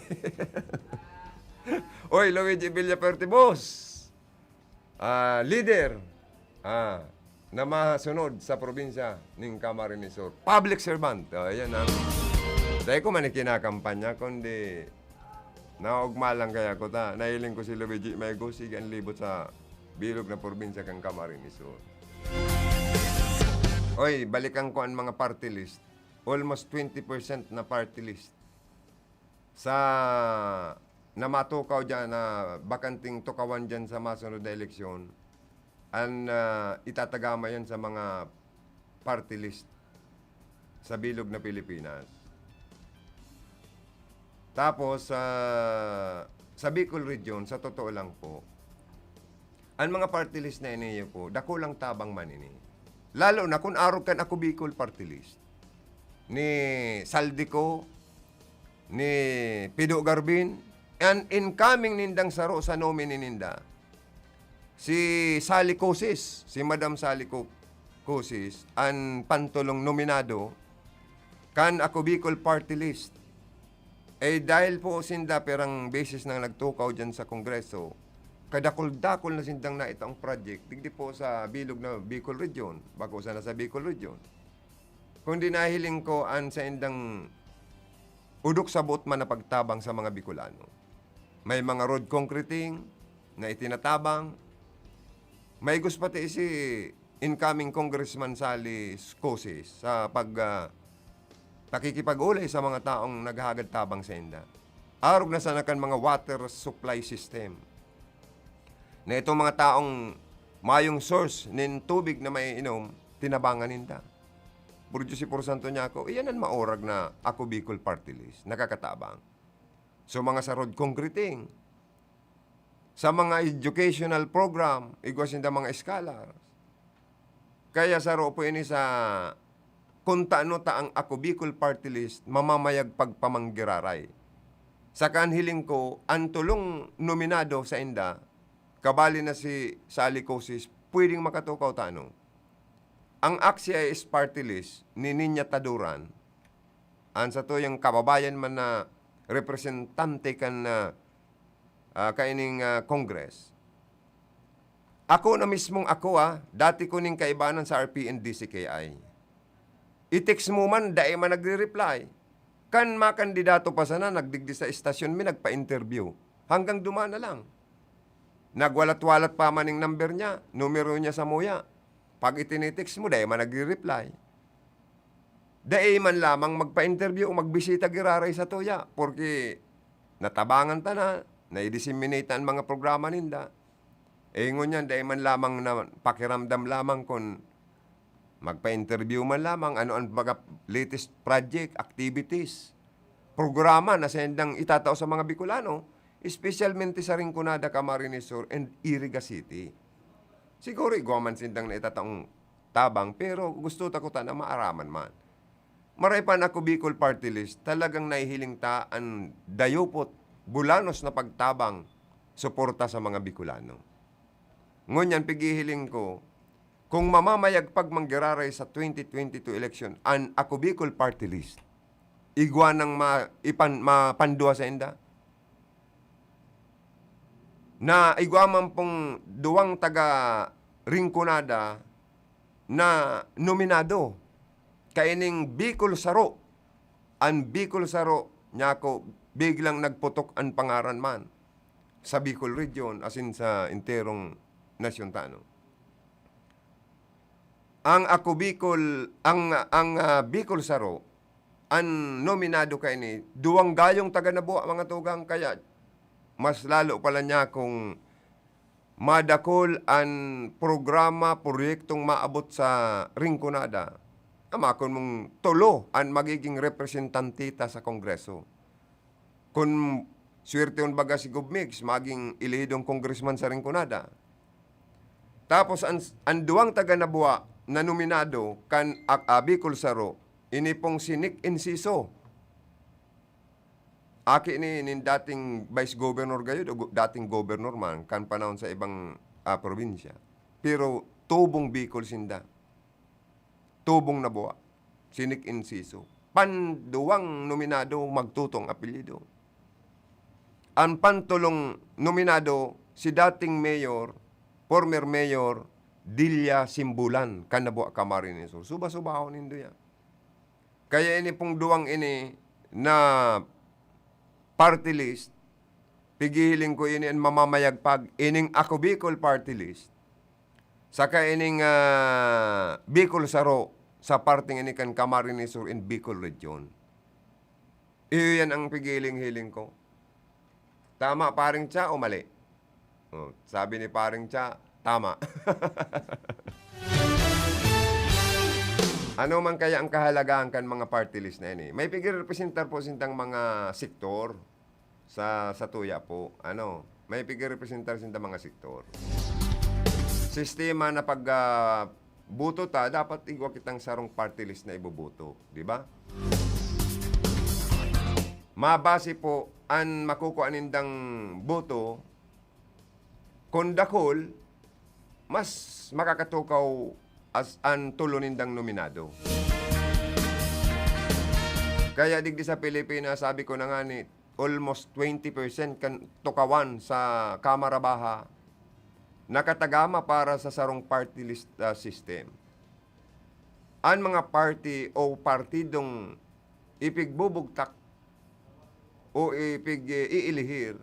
Oy, Luigi Villafuerte, boss! Ah, leader, ah, na masunod sa probinsya ning Camarines Sur. Public servant. Oh, ayan na. Dahil ko man ikinakampanya, kundi naugma lang kaya ko ta. Nahiling ko si Luigi Maigo, sige ang libot sa bilog na probinsya kan Camarines Sur. Oy, balikan ko ang mga party list. Almost twenty percent na party list. Sa, na matukaw dyan, na bakanting tukawan dyan sa masunod na eleksyon, an, ah, itatagama yan sa mga party list sa bilog na Pilipinas. Tapos, ah, sa Bicol Region, sa totoo lang po, an mga party list na ini po, dakulang tabang man ini. Lalo na kun arog kan Ako Bicol Party List, ni Zaldy Co, ni Pido Garbin, an incoming nindang saro sa nominee ninda, si Sally Cosis, si Madam Sally Co-, Cosis, an pantulong nominado kan Ako Bicol Party List. Eh, dahil po sinda pirang beses nang nagtukaw dyan sa Kongreso, kadakul-dakul na sindang naitang project, digdi po sa bilog na Bicol Region, bako sana sa Bicol Region. Kundi nahiling ko an saindang udok sa boot man na pagtabang sa mga Bicolano. May mga road concreting na itinatabang. Maigos pati si incoming Congressman Sally Cosis sa pag, ah, pakikipag-ulay sa mga taong naghahagad tabang sainda. Arog na sana kan mga water supply system, na itong mga taong mayong source nin tubig na maiinom, tinabangan ninda. Burjo si Pursanto niya ako, iyan an maorag na Ako Bicol Party List, nakakatabang. So, mga sa road concreting, sa mga educational program, igwa sinda mga scholars. Kaya saro po ini sa kun tano ta ang Ako Bicol Party List mamamayag pagpamanggiraray. Saka an hiling ko, an tulong nominado sainda, kabali na si Sally Cosis, pwedeng makatukaw tano. Ang A C T-C I S Party List ni Niña Taduran, an satuyang kababayan man na representante kan, ah, ah, kaining, ah, Congress. Ako na mismong ako, ah, dati ko ning kaibanan sa R P N D C K I. I-text mo man, dai man nagre-reply. Kan makandidato pa sana, nagdigdi sa estasyon mi, nagpa-interview. Hanggang duman na lang. Nagwalat-walat pa man ning number niya, numero niya samuya. Pag itinitext mo, dai man nagre-reply. Dai man lamang magpa-interview o magbisita giraray sa tuya, porque natabangan ta na, nai-disseminate an mga programa ninda. Eh, ngunyan, dai man lamang na pakiramdam lamang kun magpa-interview man lamang, ano ang mga latest project, activities, programa na saindang itatao sa mga Bicolano, espesyalmente sa Rinconada, Camarines Sur, and Iriga City. Siguro igwa man sindang naitataong tabang, pero gusto ta kuta na maaraman man. Maray pa an Ako Bicol Party List, talagang nahihiling ta an dayupot, bulanos na pagtabang, suporta sa mga Bicolano. Ngunyan, pighihiling ko, kung mamamayag pag manggiraray sa twenty twenty-two election an Ako Bicol Party List, igwa nang ma-, ipan-, mapandua sainda. Na igwa man pong duwang taga Rinconada na nominado kaining Bicol Saro. An Bicol Saro, nyako, biglang nagputok an pangaran man sa Bicol Region, asin sa enterong nasyon tano. Ang Ako Bicol, ang, ang, ah, Bicol Saro, an nominado kaini, duwang gayong taga Nabua, mga tugang, kaya mas lalo pala niya kung madakol an programa, proyektong maabot sa Rinconada, amakon mong tolo an magiging representante ta sa Kongreso. Kun swertehon baga si Gov Migs, maging elehidong congressman sa Rinconada. Tapos an, an duwang taga Nabua na nominado kan ak-, ah, Bicol Saro, ini pong si Nick Enciso. Aki ni, nin dating vice governor gayud o gu-, dating governor man kan panahon sa ibang, ah, probinsya. Pero tubong Bicol sinda. Tubong Nabua. Si Nick Enciso. Panduwang nominado, magtutong apelyido. Ang pantulong nominado, si dating mayor, former mayor, Dilia Simbulan, kan Nabua, Camarines Sur. Suba-subahon nindo yan. Kaya ini pong duwang ini na party list, pigihiling ko ini an mamamayagpag, ining Ako Bicol Party List, saka ining, ah, Bicol Saro sa parteng ini kan Camarines Sur and Bicol Region. Iyo yan ang pigihiling-hiling ko. Tama, Paring Cha, o mali? Oh, sabi ni Paring Cha, tama. Ano man kaya ang kahalagahan kan mga party list na ini? May pigrepresentar po sindang mga sektor sa, sa tuya po. Ano, may pigrepresentar sinda mga sektor. Sistema na pag, ah, boto ta, dapat igwa kitang sarong party list na iboboto, di ba? Mabase po an makukua nindang boto, kun dakul, mas makakatukaw as an tulo nindang nominado. Kaya digdi sa Pilipinas, sabi ko na nga ni, almost twenty percent kan tukawan sa Kamara Baha, nakatagama para sa sarong party list, ah, system. An mga party o partidong ipigbubugtak o ipig-, iilihir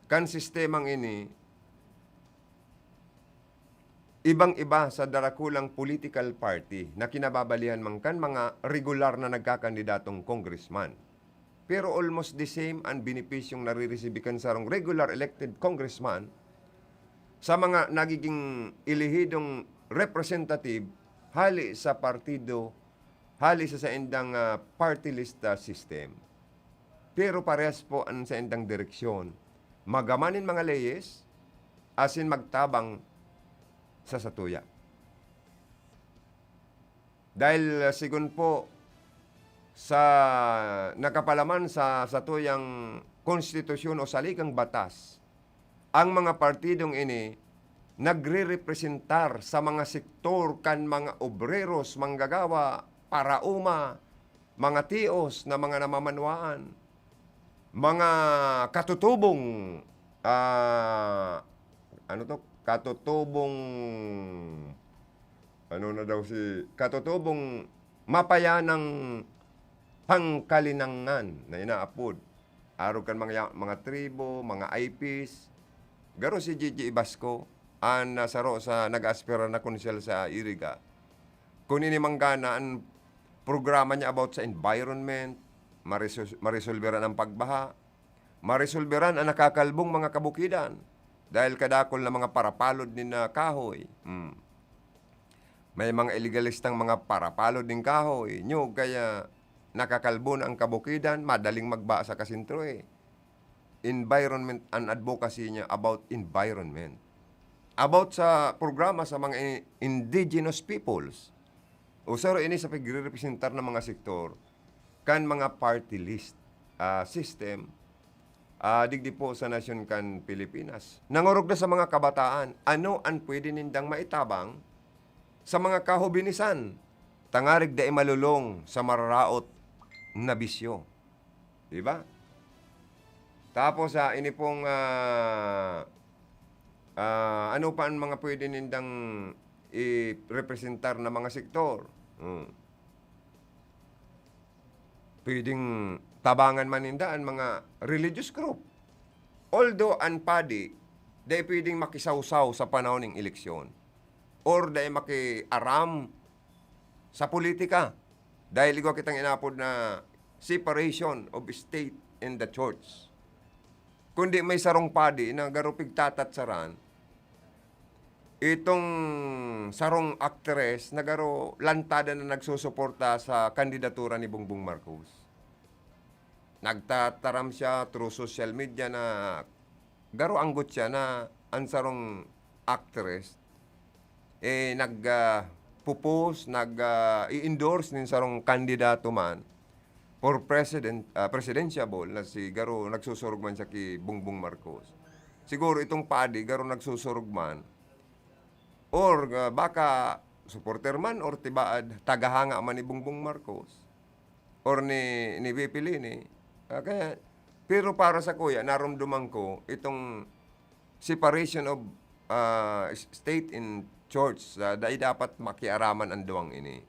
kan sistemang ini, ibang-iba sa darakulang political party na kinababalihan man kan mga regular na nagkakandidatong congressman. Pero almost the same an benepisyong nariresibi kan sarong regular elected congressman sa mga nagiging elehidong representative hali sa partido, hali sa saindang, ah, party list, ah, system. Pero parehas po an saindang direksyon. Magaman nin mga leyes, asin magtabang sa satuya. Dahil, ah, sigon po sa nakapalaman sa satuyang konstitusyon o saligang batas, ang mga partidong ini nagrerepresentar sa mga sektor kan mga obreros, manggagawa, paraoma, mga tios na mga namamanwaan, mga katutubong, ah, ano to? Katutubong, ano na daw si, katutubong mapayanang pangkalinangan na inaapod. Arog kan mga, mga tribo, mga I Ps. Garo si Gigi Ibasco, an, ah, saro sa nag-aaspira na konsyal sa Iriga. Kun ini manggana, an programa niya about sa environment, mareso-, maresolberan ang pagbaha, maresolberan ang nakakalbong mga kabukidan dahil kadakol na mga parapalod nin, ah, kahoy. Hmm. May mga ilegalistang mga parapalod nin kahoy. Nyo, kaya nakakalbo na ang kabukidan, madaling magba sa kasentro eh. Environment, an advocacy niya about environment. About sa programa sa mga i-, indigenous peoples. O saro ini sa pagrerepresentar ng mga sektor kan mga party list, ah, system, ah, digdi po sa nasyon kan Pilipinas. Nangorog na sa mga kabataan, ano an pwede nindang maitabang sa mga kahubinisan, tangarig dai malulong sa mararaot na bisyo. Di ba? Tapos, ah, ini pong, ah, ah, ano pa ang mga pwede nindang i-representar na mga sektor? Hmm. Pwedeng tabangan man ninda an mga religious group. Although an padi, dai pwedeng makisawsaw sa panahon ning eleksyon or dai makiaram sa politika. Dahil igwa kitang inapod na separation of state and the church. Kundi may sarong padi na garo pigtatatsaran itong sarong aktres na garo lantadan na nagsusuporta sa kandidatura ni Bongbong Marcos. Nagtataram siya through social media na garo anggot siya na an sarong actress, eh, nag, ah, pu-post, nag, ah, i-endorse nin sarong kandidato man for president, ah, presidentiable na si garo nagsusurog man siya ki Bongbong Marcos. Siguro itong padi garo nagsusurog man or, ah, baka supporter man or tibaad tagahanga man ni Bongbong Marcos or ni, ni V P Leni. Ah, kaya, pero para sakuya, naromdoman ko itong separation of, ah, s-, state and church, ah, dai dapat makiaraman an duwang ini.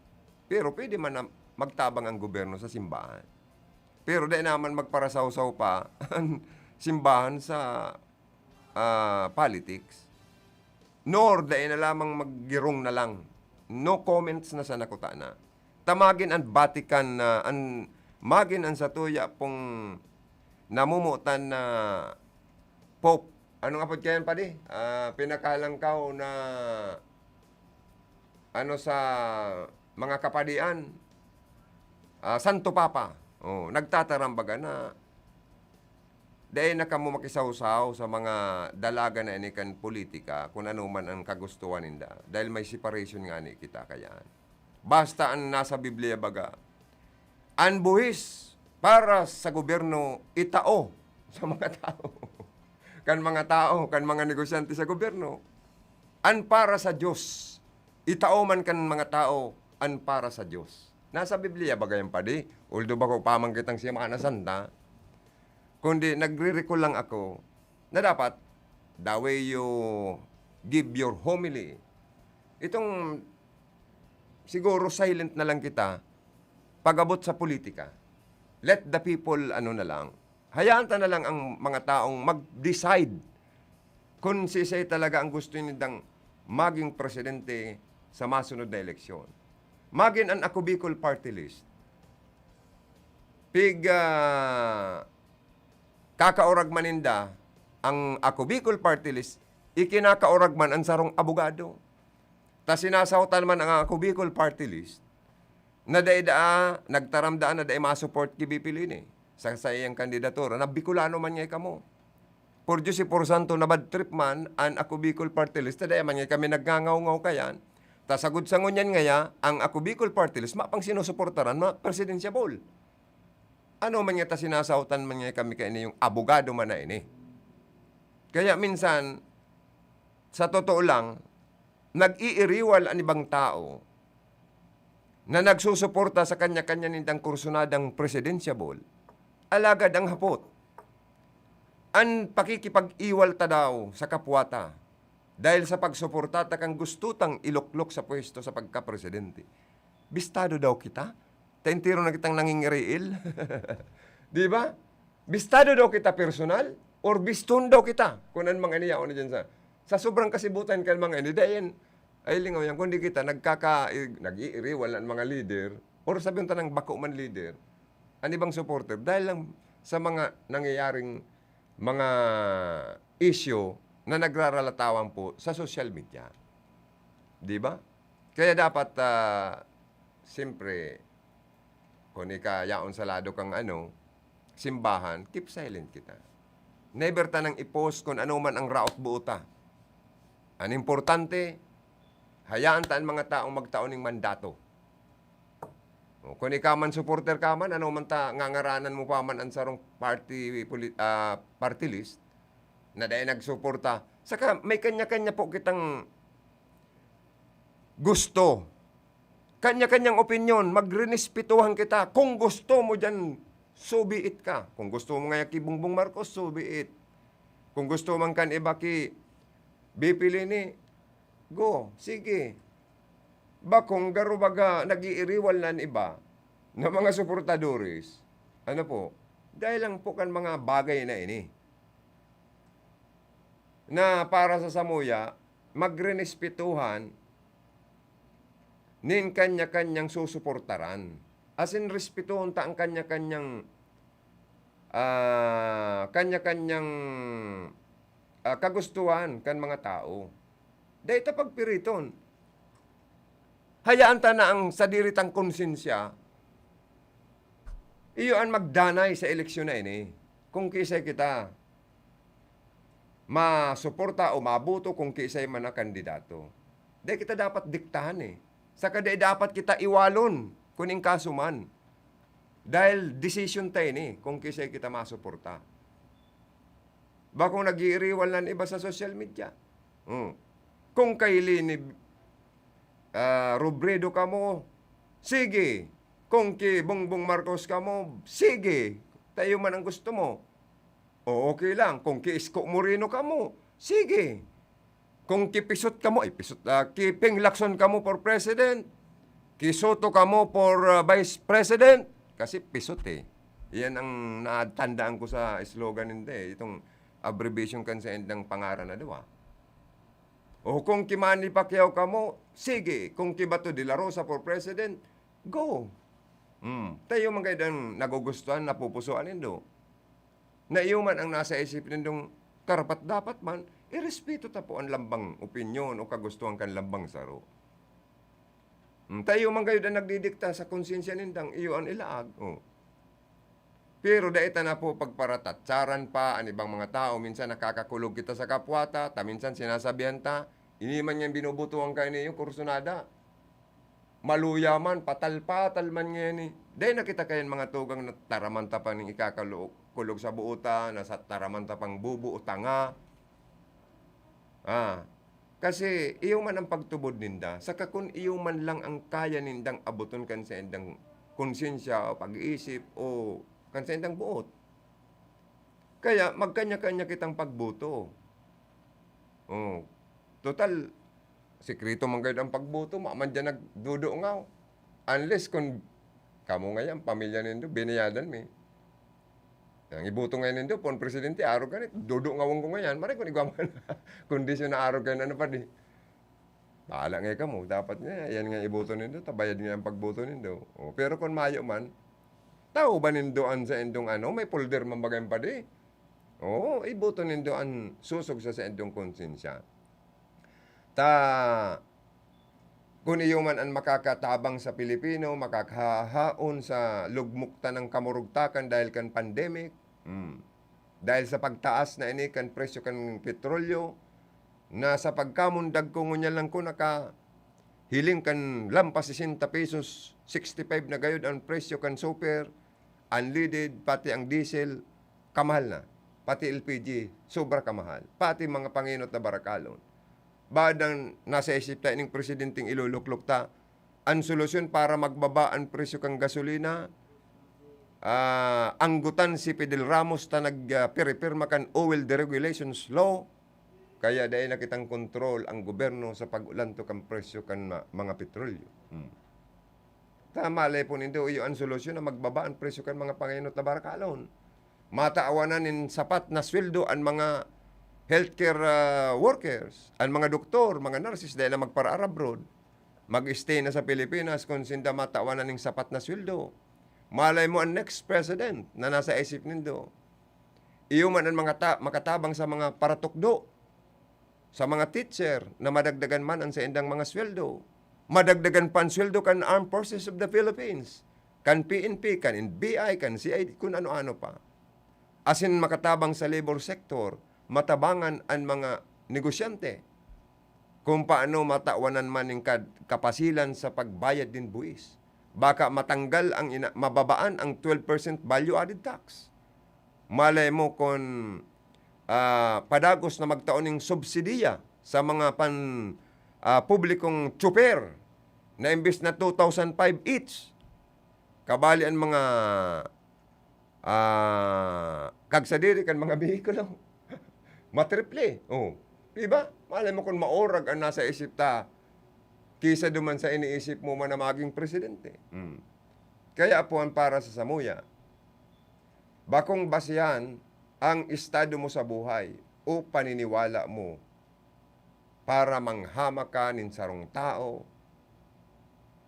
Pero pwede man na magtabang ang gobyerno sa simbahan. Pero dai naman magparasawsaw pa an simbahan sa, ah, politics. Nor dai na lamang maggirong na lang. No comments na sana kutana. Ta magin an Vatican na an, magin an satuya pong namomotan na Pope. Ano nga pod kayan, padi? Ah, pinakahalangkaw na ano sa mga kapadian, ah, Santo Papa. Oh, nagtataram baga na dai na kamo makisawsaw sa mga dalagan na ini kan politika, kun ano man an kagustuhan ninda, dahil may separation ngani kita kayan. Basta an nasa Biblia baga, an buhis para sa gobyerno itao sa mga tao. Kan mga tao, kan mga negosyante sa gobyerno, an para sa Diyos, itao man kan mga tao an para sa Diyos. Nasa Biblia baga yan, padi? Although bako pa man kitang Semana Santa, kundi nagre-recall lang ako na dapat, the way you give your homily, itong siguro silent na lang kita pag-abot sa politika. Let the people, ano na lang, hayaan ta na lang ang mga taong mag-decide kung siisay talaga ang gusto nindang maging presidente sa masunod na eleksyon. Magin an Ako Bicol Party List, pig, ah, kakaurag man ninda ang Ako Bicol Party List, ikinakaurag man an sarong abogado. Ta sinasaotan man ang Ako Bicol Party List na dai daa, nagtaram daa na dai ma-support ki V P Leni sa saiyang kandidatura, na Bicolano man ngaya kamo. Por Diyos y por Santo, na bad trip man an Ako Bicol Party List, ta dai man ngaya kami nagngangaw-ngaw kayan. Ta sagod sa ngunyan ngaya, ang Ako Bicol Party List, mapang sinusuportaran, ma-, presidentiable. Ano man ngaya ta sinasaotan man ngaya kami kaini, yung abogado man na ini. Kaya minsan, sa totoo lang, nag-iiriwal an ibang tao na nagsusuporta sa kanya-kanya nindang kursunadang presidentiable. Alagad ang hapot, an pakikipag-iwal ta daw sa kapwa ta dahil sa pagsuporta ta kan gusto tang iluklok sa pwesto sa pagkapresidente. Bistado daw kita? Ta entero na kitang nangingiriil. Di ba? Bistado daw kita personal or biston daw kita? Kun an mga ini yaon na dyan sa, sa sobrang kasibutan kan mga ini, dai yan, ay lingaw yan, kundi kita nagkaka-, nag-iiriwal an mga leader or sabihin ta nang bako man leader, an ibang supporter, dahil lang sa mga nangyayaring mga issue na nagraralatawan po sa social media. Di ba? Kaya dapat, ah, siyempre, kung ika yaon sa lado kang ano, simbahan, keep silent kita. Never tanang i-post kung ano man ang raot buo ta. Ang importante, hayaan ta ang mga taong magtao ning mandato. O, kung ika man supporter ka man, ano man ta, ngangaranan mo pa man ang sarong party, poli-, ah, party list, na dai nagsuporta. Saka may kanya-kanya po kitang gusto. Kanya-kanyang opinyon, magrerespetuhan kita. Kung gusto mo diyan, so be it ka. Kung gusto mo ngaya ki Bongbong Marcos, so be it. Kung gusto man kan iba ki V P Leni, go, sige. Bakong garo baga nag-iiriwal na an iba na mga suportadores. Ano po? Dahil lang po kan mga bagay na ini. Na para sa samuya, magrerespetuhan nin kanya-kanyang susuportaran. As in, respetuhon ta ang kanya-kanyang, ah, kanya-kanyang, ah, kagustuhan kan mga tao. Dai ta pagpiriton. Hayaan ta na ang sadiri tang konsensya, iyo an magdanay sa eleksyon na ini. Kung kiisay kita masuporta o maboto, kung kiisay man na kandidato. Dai kita dapat diktahan, eh. Saka dai dapat kita iwalon, kun in kaso man. Dahil desisyon ta ini kung kiisay kita masuporta. Bakong nag-iiriwal na an iba sa social media. Hmm. Kung kay Leni, ah, Robredo kamo, sige. Kung ki Bongbong Marcos kamo, sige. Ta iyo man ang gusto mo. O, okay lang. Kung ki Isko Moreno kamo, sige. Kung ki Pisot kamo, eh, Pisot, ah, ki Ping Lacson kamo for president, ki Soto kamo for, ah, vice president, kasi Pisot, eh. Iyan ang natandaan ko sa slogan ninda, eh, itong abbreviation kan sa indang pangaran na duwa. O kung ki Manny Pacquiao kamo, sige. Kung ki Bato de la Rosa for president, go. Hmm. Ta iyo man gayud an nagugustuhan, napupusuan nindo. Na iyo man ang nasa isip nindong karapat-dapat man, irespeto ta po an lambang opinyon o kagustuhan kan lambang saro. Hmm, ta iyo man gayud an nagdidikta sa konsensya nindang iyo an ilaag. Oh. Pero dai ta na po pagparatatsaran pa an ibang mga tao. Minsan nakakakulog kita sa kapwa ta, ta minsan sinasabihan ta, "Ini man yan binubutuhan ka niyo, kursunada." Maluya man, patal-patal man ngeni. Dai na kita kayan mga tugang na taraman ta pa ning ikakakulog sa buo ta, na sa taraman ta pang bubo o tanga. Ah, kasi iyo man ang pagtubod ninda. Saka kun iyo man lang ang kaya nindang aboton kan saindang konsyensya o pag-iisip o kan saindang buot. Kaya magkanya-kanya kitang pagboto. Oh, total, sikreto man gayud ang pagboto, mayo man diyan nagdudungaw. Unless kun kamo ngayan, pamilya nindo, binayadan mi. Ang iboto ngayon nindo, pon presidente, arog ka ni, dudungawon ko ngayan. Maray kun igwa man, kondisyon na arog kayo na napadi. Bahala nga kamo, dapat nga, yan nga iboto nindo, tabayad nga ang pagboto nindo. O, pero kun mayo man, tao ba nindo an sa indong ano, may folder man bagay padi? Oo, iboto nindo an susog sa, sa indong konsensya. Ta, kun iyo man an makakatabang sa Pilipino, makakahahaon sa lugmok ta ng kamurugtakan dahil kan pandemic, hmm, dahil sa pagtaas na ini kan presyo kan petrolyo, na sa pagkamundag ko ngunyan lang ko nakahiling kan lampas sesenta pesos, sixty-five na gayud an presyo kan super, unleaded, pati ang diesel, kamahal na. Pati L P G, sobra kamahal. Pati mga panginot na barakalon. Baad ang nasa isip ta ining presidenteng iluluklok ta, ang solusyon para magbaba ang presyo kan gasolina, ah, anggotan si Fidel Ramos ta nag, ah, piripirma kan oil deregulations law, kaya dai na kitang kontrol ang gobyerno sa pag-ulantok kan presyo kan ma-, mga petrolyo. Hmm. Ta malay po nindo, iyo an solusyon na magbaba ang presyo kan mga panginot na barakalon. Matawan na nin sapat na sweldo an mga healthcare, ah, workers, an mga doktor, mga nurses, dai na magpara-abroad. Mag-stay na sa Pilipinas kun sinda matawan na ning sapat na sweldo. Malay mo an next president na nasa isip nindo. Iyo man an mga ta-, makatabang sa mga paratukdo, sa mga teacher na madagdagan man an saindang mga sweldo. Madagdagan pa an sweldo kan Armed Forces of the Philippines, kan P N P, kan N B I, kan C I D, kun ano-ano pa. Asin makatabang sa labor sector, matabangan an mga negosyante kung paano matawanan man ning kad-, kapasilan sa pagbayad nin buwis. Baka matanggal ang ina-, mababaan ang twelve percent value added tax. Malay mo kun, ah, padagos na magtao ning subsidiya sa mga pan-, ah, publikong tsuper na imbes na two thousand five each, kabali an mga, ah, kagsadiri kan mga behikulo. Matriple. Oh. Di ba? Malay mo kun maurag an nasa isip ta kisa duman sa iniisip mo man na maging presidente. Hmm. Kaya po ang para sa samuya, bakong basehan ang estado mo sa buhay o paniniwala mo para manghamak ka nin sarong tao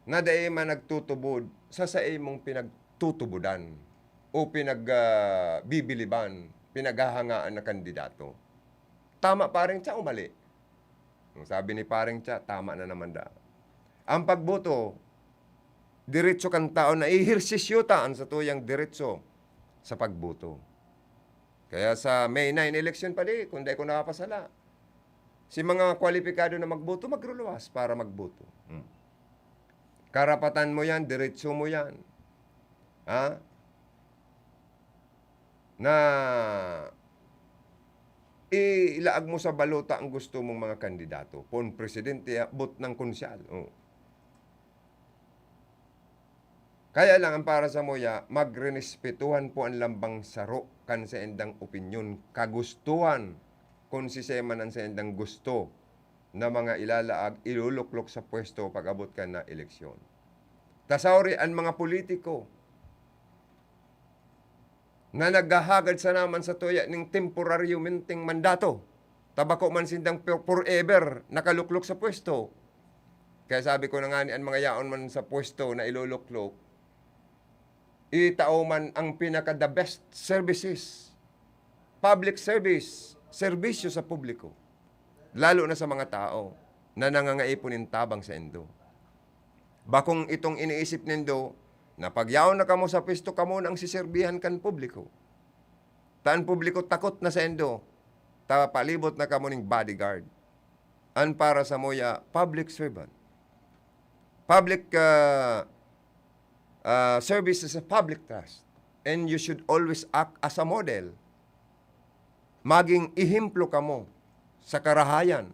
na dai man nagtutubod sa saimong pinagtutubodan o pinag-, ah, bibiliban, pinaghahangaan na kandidato. Tama, paring, tsaka mali. Ang sabi ni Pareng Cha, tama na naman da. Ang pagboto, diretso kan tao na ehersisyo ta an satuyang diretso sa pagboto. Kaya sa May nine election pa di, kung dai ko nakapasala, si mga kwalipikado na magboto, magruluwas para magboto. Hmm. Karapatan mo yan, diretso mo yan. Ha? Na ilaag mo sa balota ang gusto mong mga kandidato. Poon presidente, abot ng konsyal. Oh. Kaya lang, ang para sa muya, magrerespetuhan po ang lambang saro kan saindang opinyon, kagustuhan, kung sisay man ang saindang gusto na mga ilalaag, iluluklok sa pwesto pag-abot kan na eleksyon. Tasauri an mga politiko na naghahagad sana man sa tuya ning temporaryo minteng mandato. Ta bako man sindang for-, forever nakaluklok sa pwesto. Kaya sabi ko na nga ni, an mga yaon man sa pwesto na iluluklok, itao man ang pinaka the best services. Public service, serbisyo sa publiko. Lalo na sa mga tao na nangangaipo nin tabang saindo. Bakong itong iniisip nindo na pag yaon na kamo sa pwesto, kamo na ang siserbihan kan publiko. Ta an publiko takot na saindo, ta palibot na kamo ning bodyguard. An para sa muya, public servant. Public, ah, ah, service is a public trust. And you should always act as a model. Maging ehemplo kamo sa karahayan.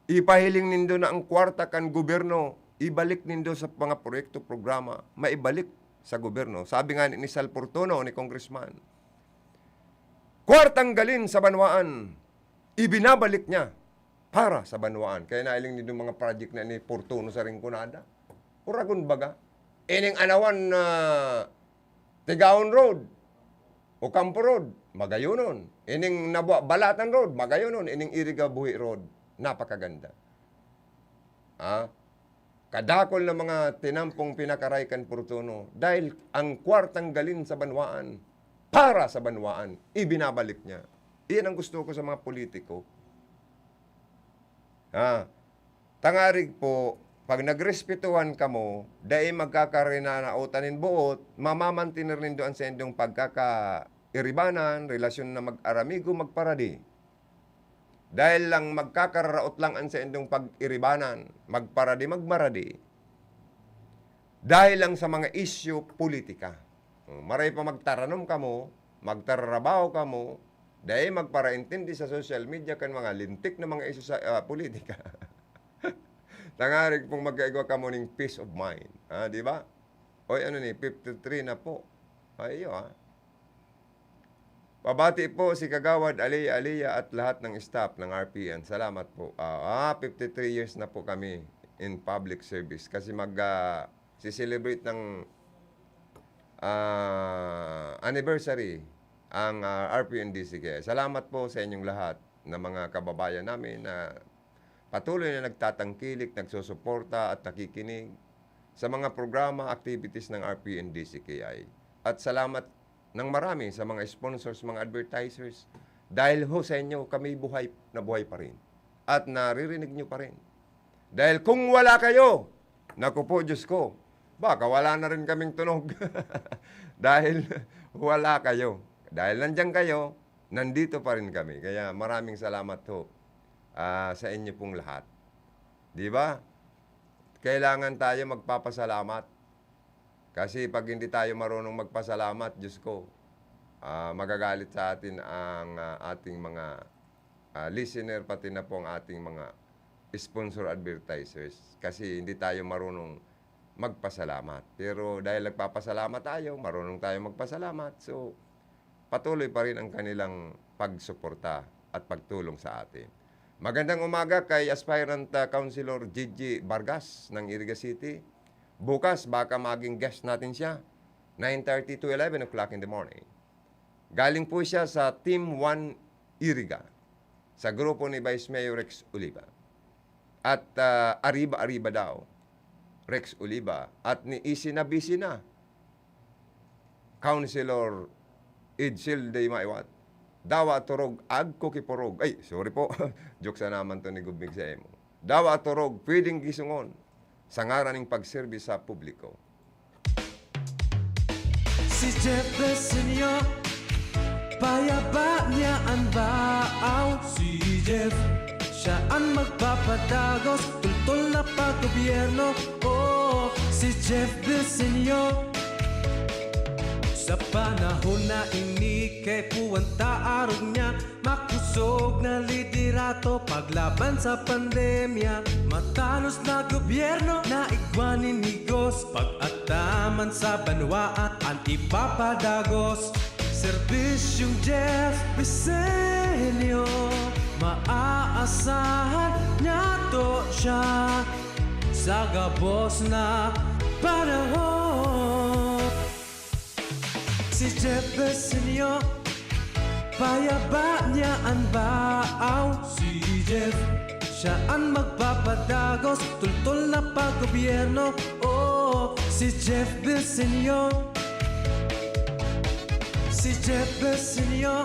Ipahiling nindo na ang kwarta kan gobyerno, ibalik nindo sa mga proyekto, programa, maibalik sa gobyerno. Sabi nga ni Sal Fortuno, ni Congressman, "Kwartang galing sa banwaan, ibinabalik niya para sa banwaan." Kaya nailing nindo mga project na ni Fortuno sa Rinconada. Uragon baga. Ining anawan na Tigaon Road, Ocampo Road, magayonon. Ining Nabua-, Balatan Road, magayonon. Ining Iriga Buhi Road, napakaganda. Ah, kadakol na mga tinampong pinakaray kan Fortuno dahil ang kwartang galing sa banwaan, para sa banwaan, ibinabalik niya. Iyan ang gusto ko sa mga politiko. Ah, tangarig po, pag nagrespetuhan kamo, dai magkakarinanaotan nin boot, mamamantener nindo an saindong pagkakairibanan, relasyon na mag-aramigo, magparadi. Dahil lang magkakararaot lang an saindong pag-iribanan, magparadi, magmaradi. Dahil lang sa mga isyu politika. Oh, maray pa magtaranom kamo, magtararabaho kamo, dai magparaintindi sa social media kan mga lintik na mga isyu sa, ah, politika. Tangarig pong magkaigwa kamo ning peace of mind. Ah, di ba? Oy, ano ni, fifty-three na po. Ay, iyo, ah. Pabati po si Kagawad Aliya Aliya at lahat ng staff ng R P N. Salamat po. Ah, ah, fifty-three years na po kami in public service. Kasi mag, ah, si-celebrate ng, ah, anniversary ang, ah, R P N D C K. Salamat po sa inyong lahat na mga kababayan namin na patuloy na nagtatangkilik, nagsusuporta at nakikinig sa mga programa, activities ng R P N D C K I. At salamat ng marami sa mga sponsors, mga advertisers. Dahil ho sa inyo, kami buhay na buhay pa rin. At naririnig nyo pa rin. Dahil kung wala kayo, naku po, Diyos ko, baka wala na rin kaming tunog. Dahil wala kayo. Dahil nandiyan kayo, nandito pa rin kami. Kaya maraming salamat ho, ah, sa inyo pong lahat. Di ba? Kailangan tayo magpapasalamat. Kasi pag hindi tayo marunong magpasalamat, Diyos ko, ah, magagalit sa atin ang, ah, ating mga, ah, listener, pati na po ang ating mga sponsor advertisers. Kasi hindi tayo marunong magpasalamat. Pero dahil nagpapasalamat tayo, marunong tayo magpasalamat. So, patuloy pa rin ang kanilang pagsuporta at pagtulong sa atin. Magandang umaga kay aspirant, ah, Councilor Gigi Vargas ng Iriga City. Bukas, baka maging guest natin siya. Nine thirty to eleven o'clock in the morning. Galing po siya sa Team One Iriga, sa grupo ni Vice Mayor Rex Oliva. At, ah, Arriba Arriba daw, Rex Oliva. At ni Easy na Busy na, Councilor Edsel de Maiwat. Dawa torog, agko ki porog. Ay, sorry po. Joke sana man to ni Gubmig sa imo. Dawa torog, pwedeng gisungon sa ngaran ning pagserbi sa publiko. Si Jeff Besenyo, payaba niya an baaw. Si Jeff, siya an magpapadagos, tultol na paggobyerno. Oo, si Jeff Besenyo. Sa panahon na ini, kay puwan ta arog niya, makosog na liderato paglaban sa pandemya. Matanos na gobyerno na igwa nin higos, pag-ataman sa banwaan an ipapadagos. Serbisyong Jeff Besenyo, maaasahan niyato siya sa gabos na panahon. Si Jeff Besenyo, payaba niya an baaw. Si Jeff, siya an magpapadagos, tultol na paggobyerno. Oo, si Jeff Besenyo. Si Jeff Besenyo,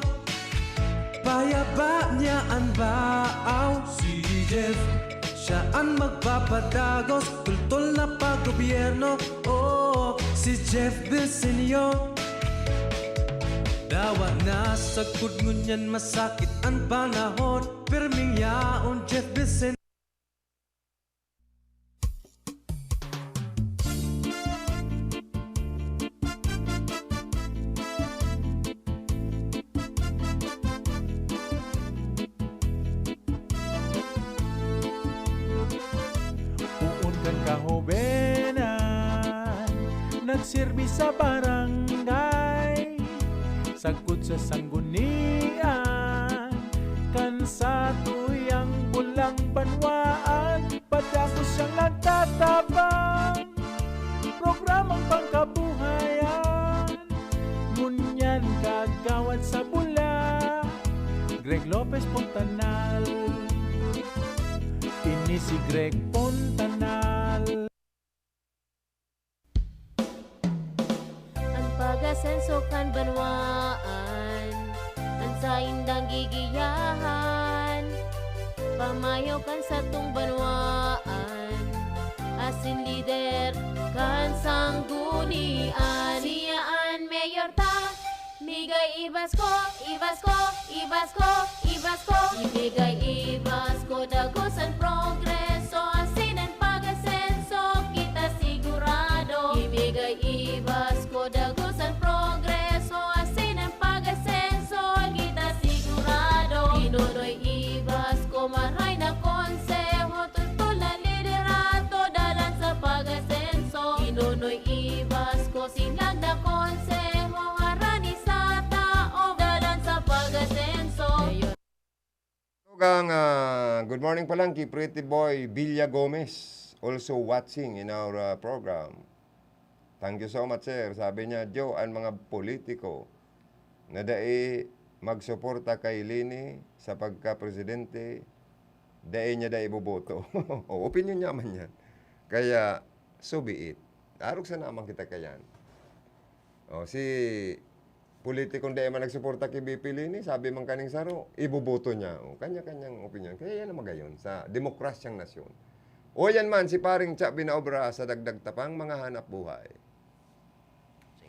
payaba niya an baaw. Si Jeff, siya an magpapadagos, tultol na paggobyerno. Oo, si Jeff Besenyo. Dawa na sagkod ngunyan, masakit an panahon, pirming yaon, Jeff Besenyo. Poon kan kahobenan, nagserbi sa barangay, sagkod sa sanggunian, kan satuyang bulang banwaan, padagos siyang nagtatabang. Programang pangkabuhayan, ngunyan kagawad sa bula, Greg Lopez Fontanal. Ini si Greg Fontanal. An pag-asenso kan banwaan, an saindang gigiyahan, pamayo kan satong banwaan, asin lider kan sanggunian. Siya an mayor ta, migay i-Basko, i-Basko, i-Basko, i-Basko. Ibigay i-Basko dagos an progreso asin an pag-asenso, kita sigurado. Ibigay i-Basko dagos an progreso asin an pag-asenso, kita sigurado. Ginonoy i-Basko, maray na konseho, tultol na liderato, dalan sa pag-asenso. Ginonoy i-Basko, sinag na konseho, harani sa tawo, dalan sa pag-asenso. Tugang, ah, good morning pa lang ki Pretty Boy Villa Gomez, also watching in our, ah, program. Thank you so much, sir. Sabi niya, "Joe, an mga politiko na dai magsuporta kay Leni sa pagkapresidente, dai niya dai iboboto." O, opinyon niya man yan. Kaya, so be it. Arog sana man kita kayan. O, si politikong dai man nagsuporta ki B P Leni, sabi man kaning saro, iboboto niya. O, kanya-kanyang opinyon. Kaya yan ang magayon sa demokrasyang nasyon. O, yan man, si Paring Cha Binaobra sa Dagdag Tapang, mga hanap buhay.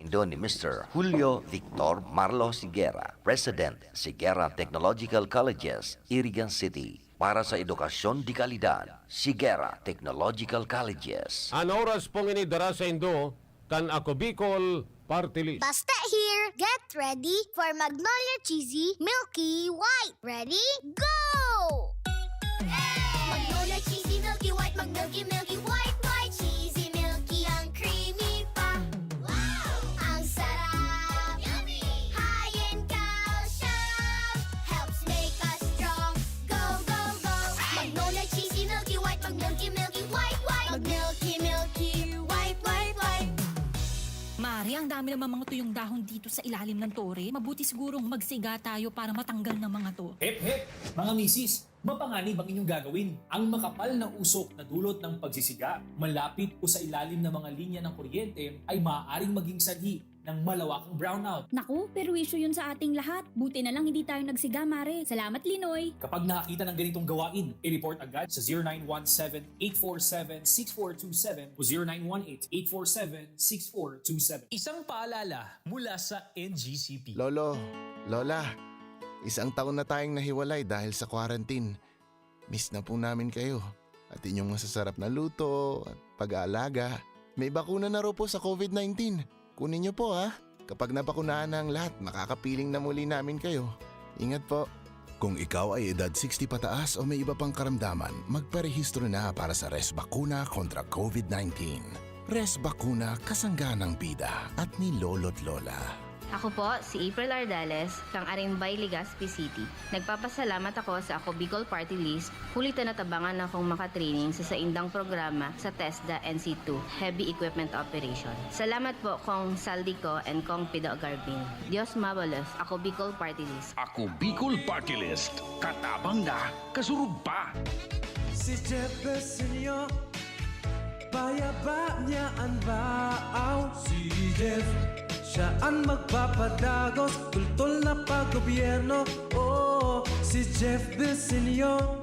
Saindo ni Mister Julio Victor Marlo Siguera, President, Siguera Technological Colleges, Irigan City. Para sa edukasyon de kalidad, Siguera Technological Colleges. An oras pong ini dara saindo kan Ako Bicol Party List. Basta here, get ready for Magnolia Cheesy Milky White. Ready? Go! Magnolia Cheesy Milky White, mag-milky, milky, white, white, cheesy, milky, ang creamy pa. Wow! Ang sarap! Yummy! High in calcium, helps make us strong. Go, go, go! Magnolia Cheesy Milky White, mag-milky, milky, white, white, mag-milky, milky, white, white, white. Mare, ang dami namang mga tuyong dahon dito sa ilalim ng tore. Mabuti sigurong magsiga tayo para matanggal ng mga to. Hep, hep! Mga misis, mapanganib ang inyong gagawin. Ang makapal na usok na dulot ng pagsisiga, malapit o sa ilalim ng mga linya ng kuryente ay maaaring maging sanhi ng malawakang brownout. Naku, perwisyo yun sa ating lahat. Buti na lang hindi tayo nagsiga, Mare. Salamat, Linoy. Kapag nakakita ng ganitong gawain, i-report agad sa zero nine one seven, eight four seven, six four two seven o zero nine one eight, eight four seven, six four two seven. Isang paalala mula sa N G C P. Lolo, Lola, isang taon na tayong nahiwalay dahil sa quarantine. Miss na po namin kayo at inyong masasarap na luto at pag-aalaga. May bakuna na raw po sa COVID nineteen. Kunin niyo po, ha. Kapag nabakunahan na ang lahat, makakapiling na muli namin kayo. Ingat po. Kung ikaw ay edad sixty pataas o may iba pang karamdaman, magparehistro na para sa Res Bakuna kontra COVID nineteen. Res Bakuna, kasangga ng bida at ni Lolo't Lola. Ako po si April Ardales, kang Arimbay, Legazpi City. Nagpapasalamat ako sa Ako Bicol Party List, huli ta natabangan akong makatraining sa saindang programa sa TESDA N C two, Heavy Equipment Operation. Salamat po, Kong Saldico and Kong Pido Garbin. Dios mabalos, Ako Bicol Party List. Ako Bicol Party List. Katabang na, kasurog pa. Si Jeff Besenyo, payaba niya an baaw. Si Jeff, siya an magpapadagos, tultol na paggobyerno. Oo, si Jeff Besenyo.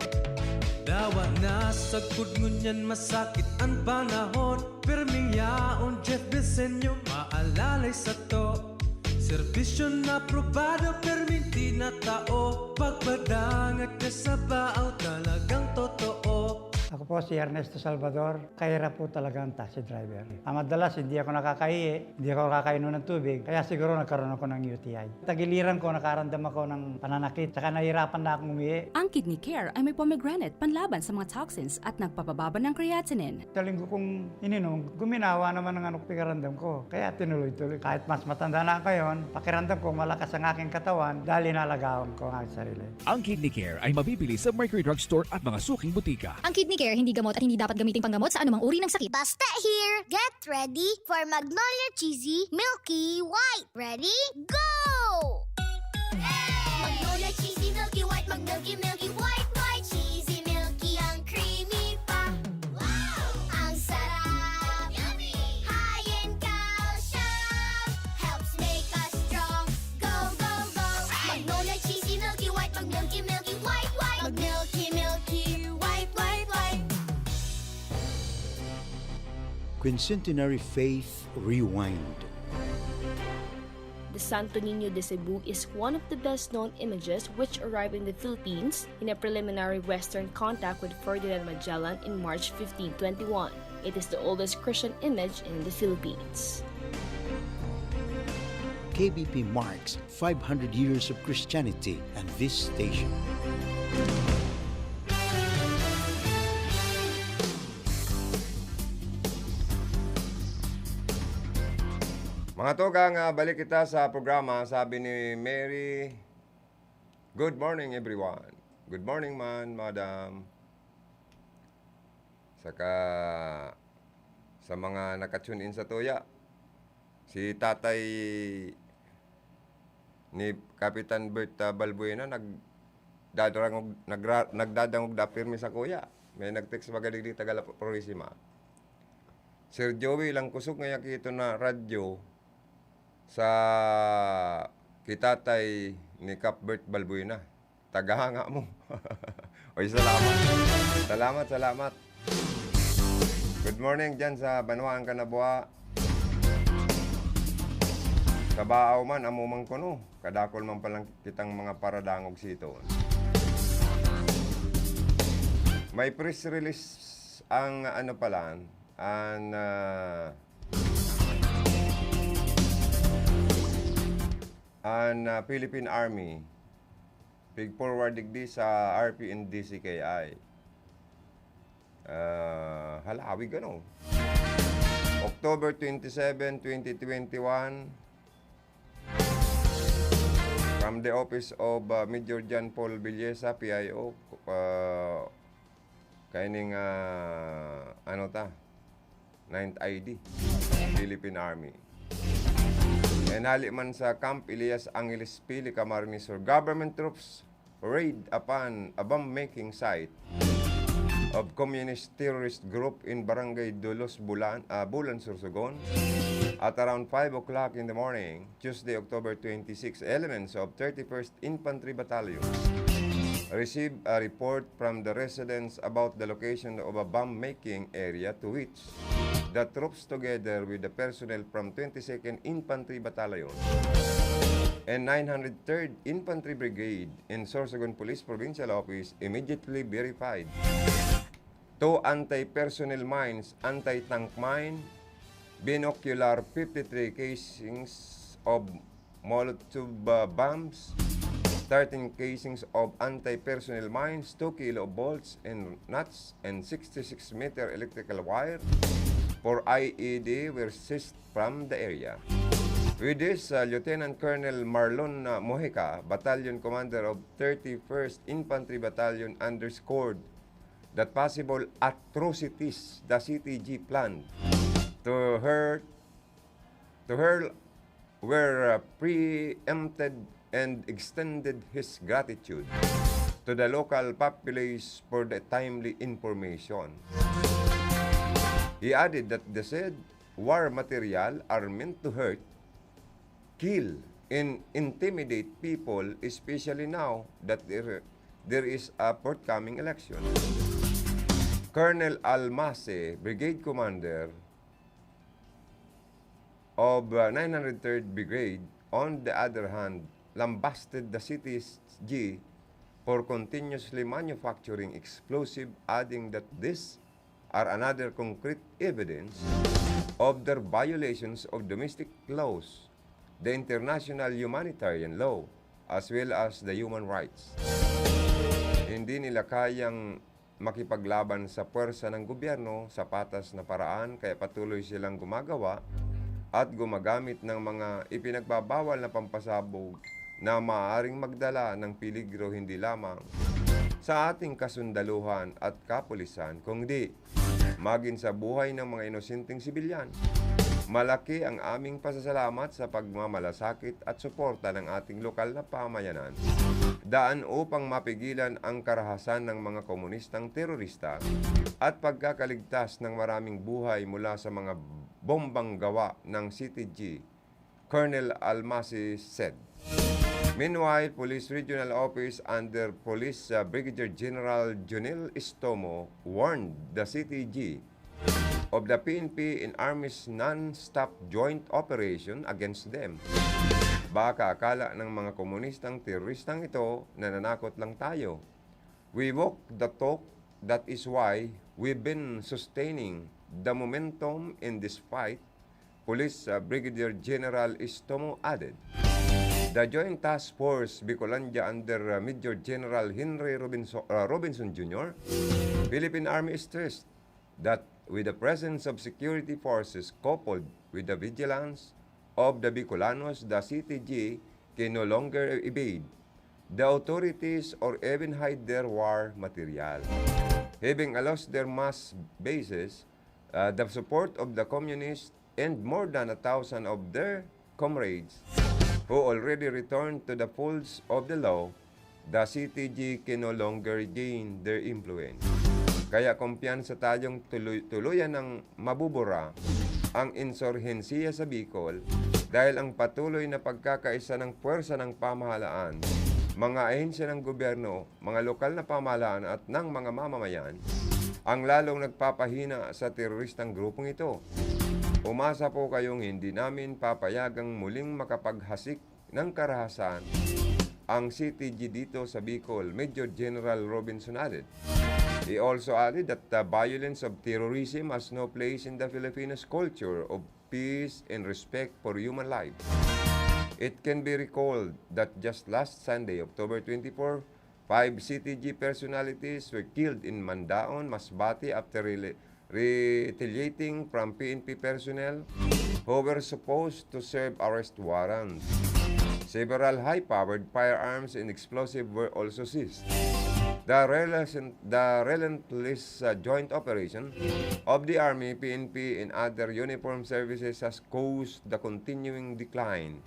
Dawa na sagkod ngunyan masakit an panahon. Pirming yaon, Jeff Besenyo, maalalay sato. Serbisyo na probado, pirming tinatao. Pagpadangat ka sa baaw, talagang totoo. Ako po si Ernesto Salvador. Kahirap po talaga ang taxi driver. Ah, madalas hindi ako nakakaihi, hindi ako nakakainom ng tubig, kaya siguro nagkaroon ako ng U T I. Tagiliran ko, nakaramdam ako ng pananakit, saka nahihirapan na akong umihi. Ang Kidney Care ay may pomegranate panlaban sa mga toxins at nagpapababa ng creatinine. Sa linggo kong ininom, guminawa naman ang anok pakiramdam ko. Kaya tinuloy-tuloy. Kahit mas matanda na ako ngayon, pakiramdam ko malakas ang aking katawan dahil inalagaan ko ang aking sarili. Ang Kidney Care ay mabibili sa Mercury Drug Store at mga suking butika. Ang Kidney Care hindi gamot at hindi dapat gamiting panggamot sa anumang uri ng sakit. Basta here, get ready for Magnolia Cheesy Milky White. Ready? Go! Magnolia Cheesy Milky White, mag-milky, milky, white, white, cheesy, milky, ang creamy pa. Wow! Ang sarap! Yummy! High in calcium, helps make us strong. Go, go, go! Magnolia Cheesy Milky White, mag-milky, milky, white, white, mag-milky, milky, white, white, white. Quincentenary Faith Rewind. The Santo Niño de Cebu is one of the best-known images which arrived in the Philippines in a preliminary Western contact with Ferdinand Magellan in March fifteen twenty-one. It is the oldest Christian image in the Philippines. K B P marks five hundred years of Christianity and this station. Mga tugang, ah, balik kita sa programa. Sabi ni Mary, "Good morning, everyone." Good morning man, madam. Saka sa mga naka-tune in sa tuya, si tatay ni Kapitan Bert, ah, Balbuena, nagdadarangog, nagra-, nagdadangog na pirmi sa kuya. May nag-text magaling di taga La Purisima. Sir Joey, lang kusog nga yakito na radyo sa kitatay ni Cuthbert Balbuena. Tagahanga mo. Oy, salamat. Salamat, salamat. Good morning dyan sa Banwaan Kanabua. Sa Baaw man, amo man kuno. Kadakol man palang kitang mga paradangog sito. May press release ang ano pala, ang, ah, ang, ah, Philippine Army. Pig-forward digdi sa R P and D C K I. Ah, halawig ano? October twenty-seven, twenty twenty-one, from the office of, ah, Major John Paul Villesa, P I O, ah, kaining, ah, ano ta, Ninth I D, Philippine Army. And hali man sa Camp Elias Angeles Pili, Camarines Sur, government troops raid upon a bomb-making site of communist terrorist group in Barangay Dulos, Bulan, ah, Bulan, Sorsogon. At around five o'clock in the morning, Tuesday, October twenty-six, elements of thirty-first Infantry Battalion received a report from the residents about the location of a bomb-making area, to which the troops, together with the personnel from twenty-second Infantry Battalion and nine hundred third Infantry Brigade in Sorsogon Police Provincial Office, immediately verified two anti-personnel mines, anti-tank mine, binocular fifty-three casings of Molotov, uh, bombs, thirteen casings of anti-personnel mines, two kilo of bolts and nuts, and sixty-six meter electrical wire for I E D were seized from the area. With this, uh, Lieutenant Colonel Marlon, uh, Mojica, Battalion Commander of thirty-first Infantry Battalion, underscored that possible atrocities the C T G planned to hurt, to hurl were, uh, preempted and extended his gratitude to the local populace for the timely information. He added that the said war material are meant to hurt, kill, and intimidate people, especially now that there, there is a forthcoming election. Colonel Almase, Brigade Commander of, uh, nine hundred third Brigade, on the other hand, lambasted the C T G for continuously manufacturing explosive, adding that these are another concrete evidence of their violations of domestic laws, the international humanitarian law, as well as the human rights. Hindi nila kayang makipaglaban sa puwersa ng gobyerno sa patas na paraan, kaya patuloy silang gumagawa at gumagamit ng mga ipinagbabawal na pampasabog na maaaring magdala ng peligro hindi lamang sa ating kasundaluhan at kapulisan, kundi magin sa buhay ng mga inosenteng sibilyan. Malaki ang aming pasasalamat sa pagmamalasakit at suporta ng ating lokal na pamayanan, daan upang mapigilan ang karahasan ng mga komunistang terorista at pagkakaligtas ng maraming buhay mula sa mga bombang gawa ng C T G, Colonel Almasi said. Meanwhile, Police Regional Office under Police, uh, Brigadier General Junel Estomo warned the C T G of the P N P and Army's non-stop joint operation against them. Baka akala ng mga komunistang teroristang ito na nanakot lang tayo. We walk the talk, that is why we've been sustaining the momentum in this fight, Police, uh, Brigadier General Estomo added. The Joint Task Force Bicolandia under, uh, Major General Henry Robinson, uh, Robinson Junior, Philippine Army stressed that with the presence of security forces coupled with the vigilance of the Bicolanos, the C T G can no longer evade the authorities or even hide their war material. Having lost their mass bases, uh, the support of the communists and more than a thousand of their comrades who already returned to the folds of the law, the C T G can no longer regain their influence. Kaya kumpiyansa tayong tuloy-, tuluyan ng mabubura ang insurhensiya sa Bicol dahil ang patuloy na pagkakaisa ng puwersa ng pamahalaan, mga ahensya ng gobyerno, mga lokal na pamahalaan at ng mga mamamayan ang lalong nagpapahina sa teroristang grupong ito. Umasa po kayong hindi namin papayagang muling makapaghasik ng karahasan ang C T G dito sa Bicol, Major General Robinson added. He also added that the violence of terrorism has no place in the Filipinos' culture of peace and respect for human life. It can be recalled that just last Sunday, October twenty-four, five C T G personalities were killed in Mandaon, Masbate after rela-, retaliating from P N P personnel who were supposed to serve arrest warrants. Several high-powered firearms and explosive were also seized. The relation-, the relentless, uh, joint operation of the Army, P N P, and other uniformed services has caused the continuing decline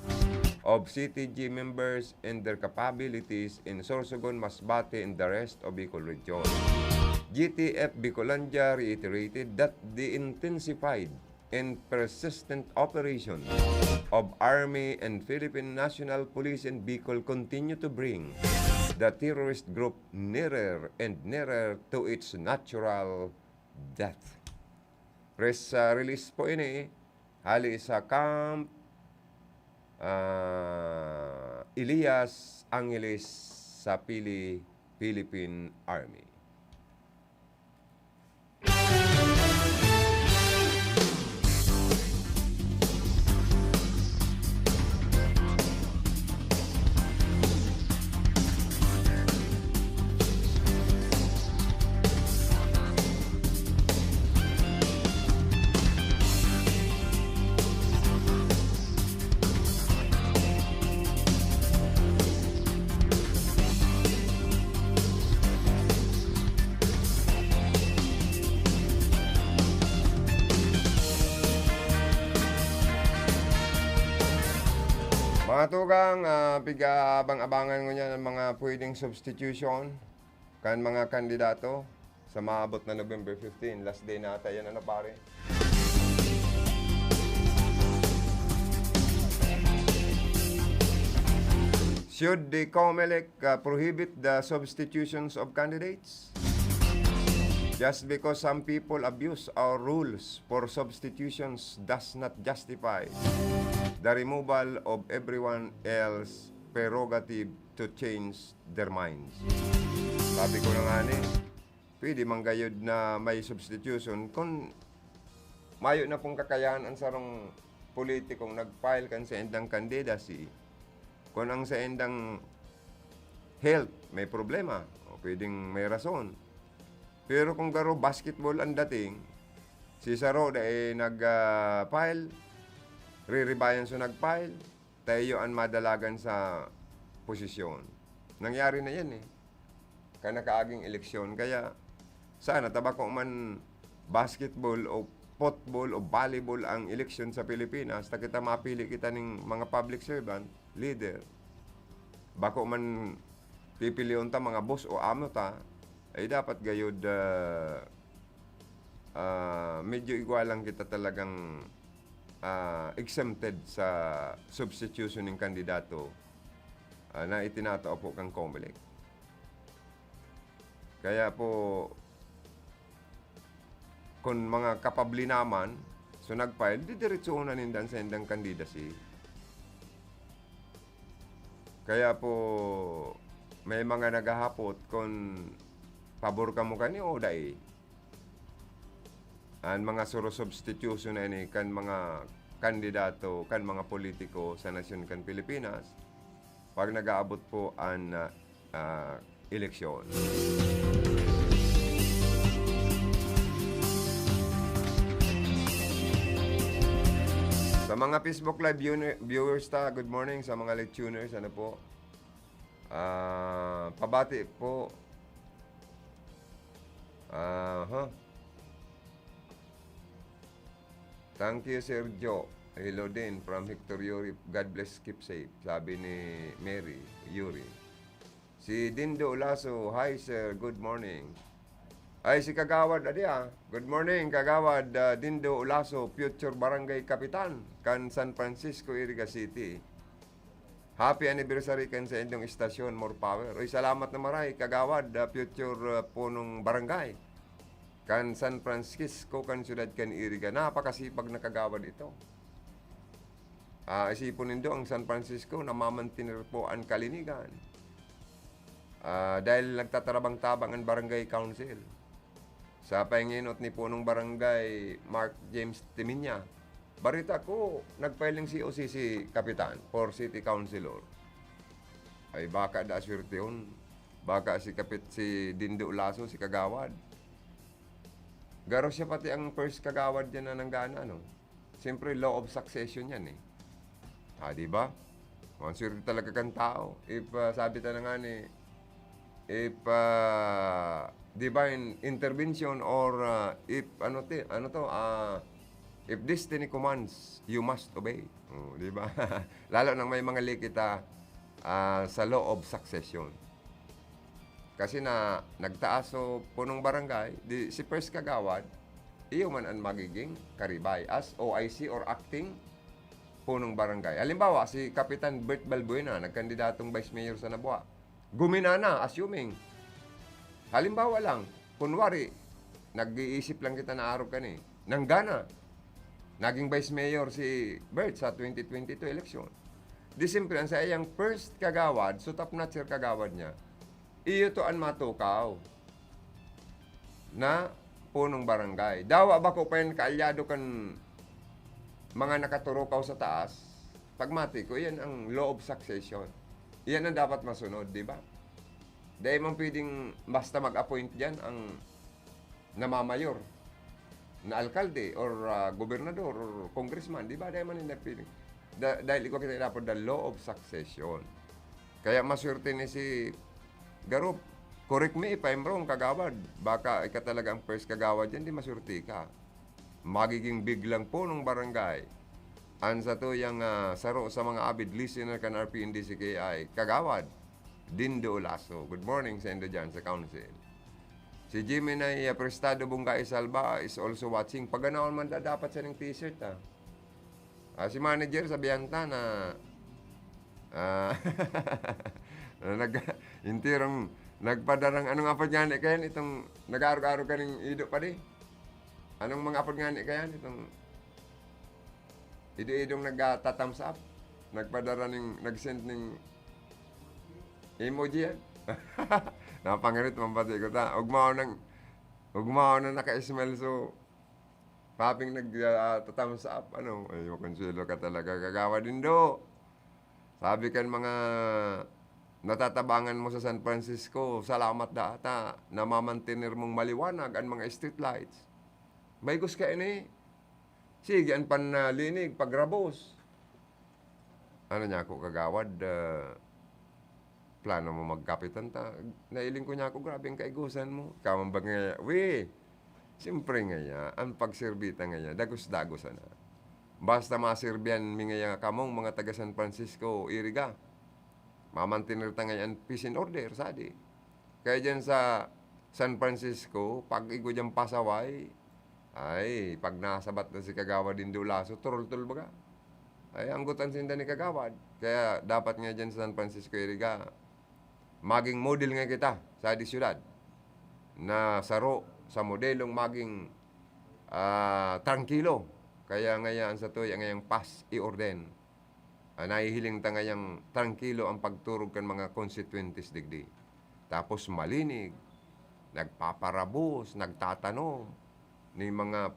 of C T G members and their capabilities in Sorsogon, Masbate, and the rest of Bicol Region. G T F Bicolandia reiterated that the intensified and persistent operation of Army and Philippine National Police in Bicol continue to bring the terrorist group nearer and nearer to its natural death. Press, ah, release po ini hali sa Camp, ah, Elias Angeles sa Pili-, Philippine Army. Mga tugang, ah, piga-abang-abangan ngunyan an mga pwedeng substitution kan mga kandidato sa maabot na November fifteen. Last day na ata yan, ano, pare? Should the COMELEC, uh, prohibit the substitutions of candidates? Just because some people abuse our rules for substitutions does not justify the removal of everyone else's prerogative to change their minds. Sabi ko na nga ni, pwede man gayud na may substitution kun mayo na pong kakayahan an sarong politikong nag-file kan saindang candidacy. Kun ang saindang health may problema, o pwedeng may rason. Pero kung garo basketball ang dating, si saro dai nag, ah, file, riribayan so nag-file, ta iyo an madalagan sa posisyon. Nangyari na yan, eh, kan nakaaging eleksyon. Kaya sana ta bako man basketball o football o volleyball ang eleksyon sa Pilipinas, ta kita mapili kita ning mga public servant, leader. Bako man pipilion ta mga boss o amo ta, ay dapat gayud, ah, ah, medyo igwa lang kita talagang, ah, exempted sa substitution nin kandidato, ah, na itinatao po kan COMELEC. Kaya po, kun mga kapable naman, so nag-file, didiretsohon na ninda an saindang candidacy. Kaya po, may mga naghahapot kun pabor kamo kani o dai. An mga suro substitution na ini kan mga kandidato, kan mga politiko sa nasyon kan Pilipinas, pag nag-aabot po an, ah, ah, eleksyon. Sa mga Facebook Live view-, viewers ta, good morning. Sa mga late tuners, ano po? Ah, pabati po. Aha. Thank you, Sir Joe. Hello din from Hector Yuri. God bless, keep safe, sabi ni Mary Yuri. Si Dindo Lasso, "Hi, sir. Good morning." Ay, si Kagawad, adi, ah. Good morning, Kagawad, ah, Dindo Lasso, future barangay kapitan kan San Francisco, Iriga City. Happy anniversary kan saindong istasyon, more power. Uy, salamat na maray, Kagawad, ah, future, ah, punong barangay kan San Francisco, kan siyudad kan Iriga. Napakasipag na kagawad ito. Ah, isipon nindo, ang San Francisco, namamantener po an kalinigan. Ah, dahil nagtatarabang-tabang an barangay council. Sa pahinginot ni Punong Barangay Mark James Timinya, barita ko, nag-file ning C O C si Kapitan for City Councilor. Ay, baka da swertehon. Baka si Kapit-, si Dindo Lasso, si Kagawad. Garo siya pati ang first Kagawad diyan na nanggana, no? Siyempre, law of succession yan, eh. Ah, di ba? Ang swerte talaga kan tao. If, ah, sabi ta na nga ni, if, ah, divine intervention or, ah, if, ano ti-, ano to, ah, if destiny commands, you must obey. Oh, di ba? Lalo nang may mga liki ta, ah, sa law of succession. Kasi na, nagtaas so punong barangay, di, si first kagawad, iyo man an magiging karibay as O I C or acting punong barangay. Halimbawa, si Kapitan Bert Balbuena, nagkandidatong vice mayor sa Nabua. Guminana, assuming. Halimbawa lang, kunwari, nag-iisip lang kita na arog kani. Nanggana, naging vice mayor si Bert sa twenty twenty-two election. Di siyempre, ang sa iyang first kagawad, so top notcher kagawad niya, iyo to an matukaw na punong barangay. Dawa bako pa yan kaalyado kan mga nakaturukaw sa taas. Pagmati ko, iyan ang law of succession. Iyan ang dapat masunod, di ba? Dahil man pwedeng basta mag-appoint dyan ang namamayor na alkalde or ah, gobernador or congressman, di ba? Dahil man hindi pwedeng. Da- dahil ikaw kita dapat the law of succession. Kaya maswerte ni si Garup. Correct me if I'm wrong, kagawad. Baka ika talaga ang first kagawad dyan, di maswerte ka. Magiging biglang punong barangay. Ang sa tuyang ah, saro sa mga avid listener kan R P N D C K I, kagawad, Dindo Olaso. Good morning sa indo dyan sa council. Si Jimmy na iya prestado Bungga Isalba is also watching. Paganaon man da, dapat siya ng t-shirt, ah. Ah, si manager, sabihan ta na, ah, na nag-, intirong nagpadarang, anong apod nga ni kayan, itong nag-arog-arog kaning ido pa di? Anong mga apod nga ni kayan, itong ido-idong nagtathumbs up? Nagpadara ning, nag-send ning emoji yan? Napangirit, mambati ko ta. Ugmaw nang, ugmaw na naka-smile, so, paping nag, ah, thumbs up, ano? Ay, makonsuelo ka talaga, kagawad Dindo. Sabi kan mga natatabangan mo sa San Francisco, salamat da ata, namamantener mong maliwanag an mga street lights. May gus ka ini. Sige, an panlinig, pagrabos. Ano niya ako, kagawad, ah, plano mo magkapitan ta? Nailing ko niya ako, grabe ang kaigusan mo. Ikaw man ba ngaya? Wi! Siyempre ngaya, ang pagserbita ngaya, dagos-dagos sana. Basta maserbihan mi ngaya kamong mga taga San Francisco, Iriga. Mamantener ta ngaya an peace and order, sadi. Kaya dyan sa San Francisco, pag igwa dyan pasaway, ay, pag nasabat na si Kagawad Dindo Lasso, turultul baga. Ay, anggotan sinda ni Kagawad. Kaya dapat nga dyan sa San Francisco, Iriga, maging model nga kita sa di syudad na saro sa modelong maging, ah, trangkilo. Kaya ngayaan sa tuya ngayang pas i-orden. Ah, nahihiling ta ngayang trangkilo ang pagturog kan mga konstituyentes digdi. Tapos malinig, nagpaparabos, nagtatanom, ni mga,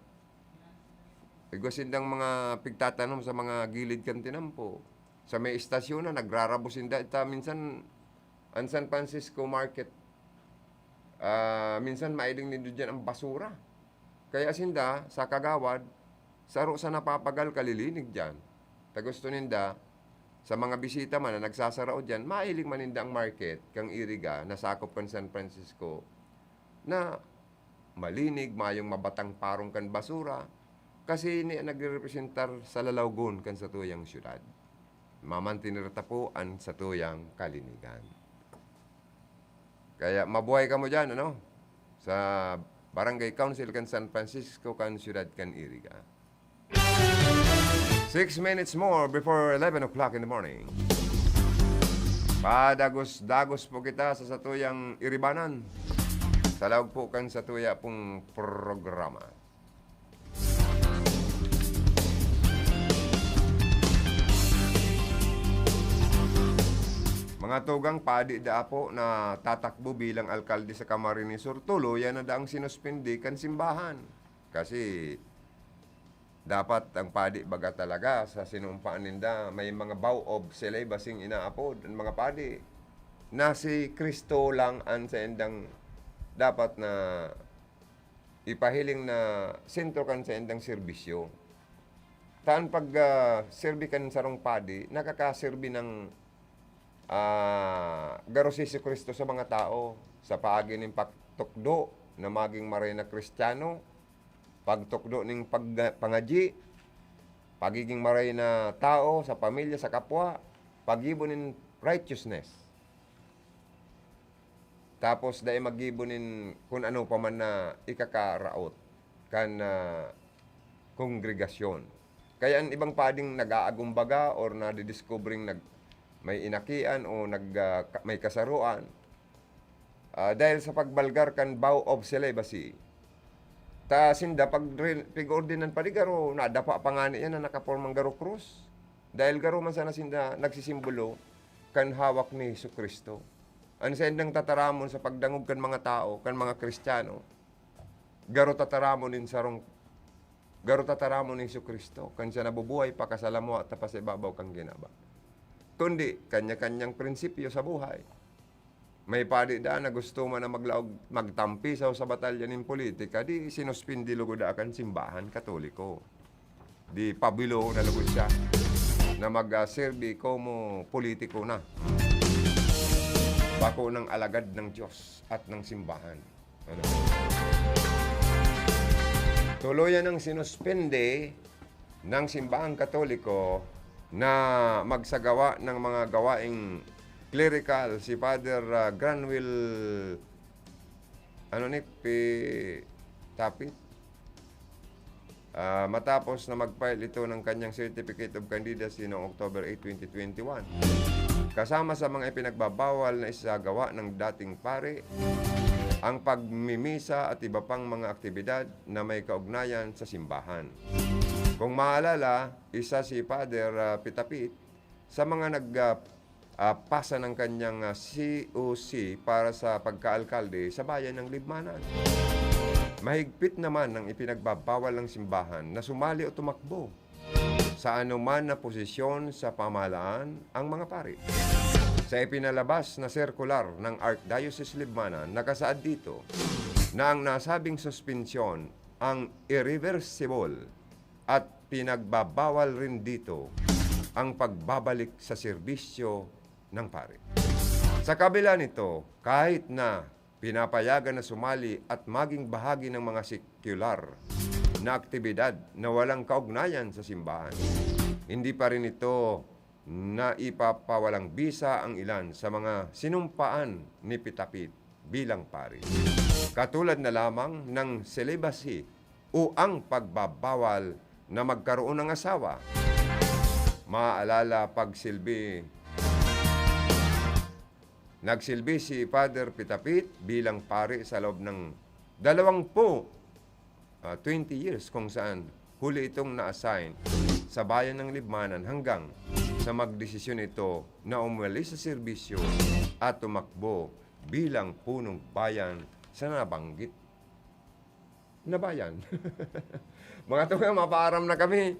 igwa sindang mga pigtatanom sa mga gilid kan tinampo. Sa may istasyon na, nagrarabos sinda. Ita, minsan, ang San Francisco Market, ah, minsan mailing nindo dyan ang basura. Kaya sinda, sa Kagawad, saro sa napapagal kalilinig diyan. Ta gusto ninda, sa mga bisita man na nagsasarao diyan, mailing man ninda ang market kang Iriga na sakop kan San Francisco na malinig, mayong mabatang parong kan basura, kasi ini ang nagrerepresentar sa lalawgon kan satuyang syudad. Mamantener ta po an satuyang kalinigan. Kaya mabuhay kamo diyan, ano? Sa Barangay Council kan San Francisco, kan siyudad kan Iriga. Six minutes more before eleven o'clock in the morning. Padagos-dagos po kita sa satuyang iribanan. Sa laog po kan satuya pong programa. Mga tugang, padi da apo na tatakbo bilang alkalde sa Camarines Sur, tuluyan na daang sinuspindi kan simbahan. Kasi dapat ang padi baga talaga sa sinumpaan ninda, may mga vow of celibacy inaapod ang mga padi, na si Cristo lang ang saindang dapat na ipahiling na sentro kan saindang serbisyo. Ta an pag, ah, serbi kan sarong padi, nakakaserbi ng, ah, garo si Jesu-Cristo sa mga tao sa paagi nin pagtukdo na maging maray na Kristiyano, pagtukdo nin pag-, pangadyi, pagiging maray na tao sa pamilya, sa kapwa, paggibo nin righteousness. Tapos dai maggibo nin kun ano pa man na ikakaraot. kan, ah, kongregasyon. Kaya an ibang pading nag-aagumbaga or nadidiskubreng nag-, may inakian o nag-, ah, ka-, may kasaroan, ah, dahil sa pagbalgar kan vow of celibacy. Ta sinda pag re-, pig-ordinan pa di garo, nadapa pa ngani yan na nakapormang garo krus. Dahil garo man sana sinda nagsisimbolo kan hawak ni Jesu-Cristo. An saindang tataramon sa pagdangog kan mga tawo, kan mga Kristiyano, garo tataramon nin sarong, garo tataramon ni Jesu-Cristo, kan siya nabubuhay pa kasalamuha ta pa sa ibabaw kan ginaba. Kundi kanya-kanyang prinsipyo sa buhay. May padi daa na gusto man na maglaog, magtampisaw sa batalya nin politika, di sinuspindi lugod daa kan simbahan Katoliko. Di pabilo na lugod siya na mag, ah, serbi komo politiko na. Bako ng alagad ng Diyos at ng simbahan. Ano? Tuluyan ang sinuspindi ng simbahang Katoliko na magsagawa ng mga gawaing clerical si Father, ah, Granville, ano ni, Pi-, Tapit? Ah, matapos na mag-file ito ng kanyang Certificate of Candidacy noong October eight, twenty twenty-one. Kasama sa mga ipinagbabawal na isagawa ng dating pari, ang pagmimisa at iba pang mga aktibidad na may kaugnayan sa simbahan. Kung maalala, isa si Father, ah, Pitapit sa mga nag, ah, ah, pasa ng kanyang, ah, C O C para sa pagkaalkalde sa bayan ng Libmanan. Mahigpit naman ang ipinagbabawal ng simbahan na sumali o tumakbo sa anuman na posisyon sa pamahalaan ang mga pari. Sa ipinalabas na sirkular ng Archdiocese Libmanan, nakasaad dito na ang nasabing suspensyon ang irreversible at pinagbabawal rin dito ang pagbabalik sa serbisyo ng pari. Sa kabila nito, kahit na pinapayagan na sumali at maging bahagi ng mga sekular na aktibidad na walang kaugnayan sa simbahan, hindi pa rin ito naipapawalang bisa ang ilan sa mga sinumpaan ni Pitapit bilang pari. Katulad na lamang ng celibacy o ang pagbabawal na magkaroon ng asawa. Maaalala, pagsilbi, nagsilbi si Father Pitapit bilang pari sa loob ng dalawampu, ah, twenty years, kung saan huli itong na-assign sa bayan ng Libmanan hanggang sa magdesisyon ito na umalis sa serbisyo at tumakbo bilang punong bayan sa nabanggit na bayan. Mga tugang, mapaaram na kami.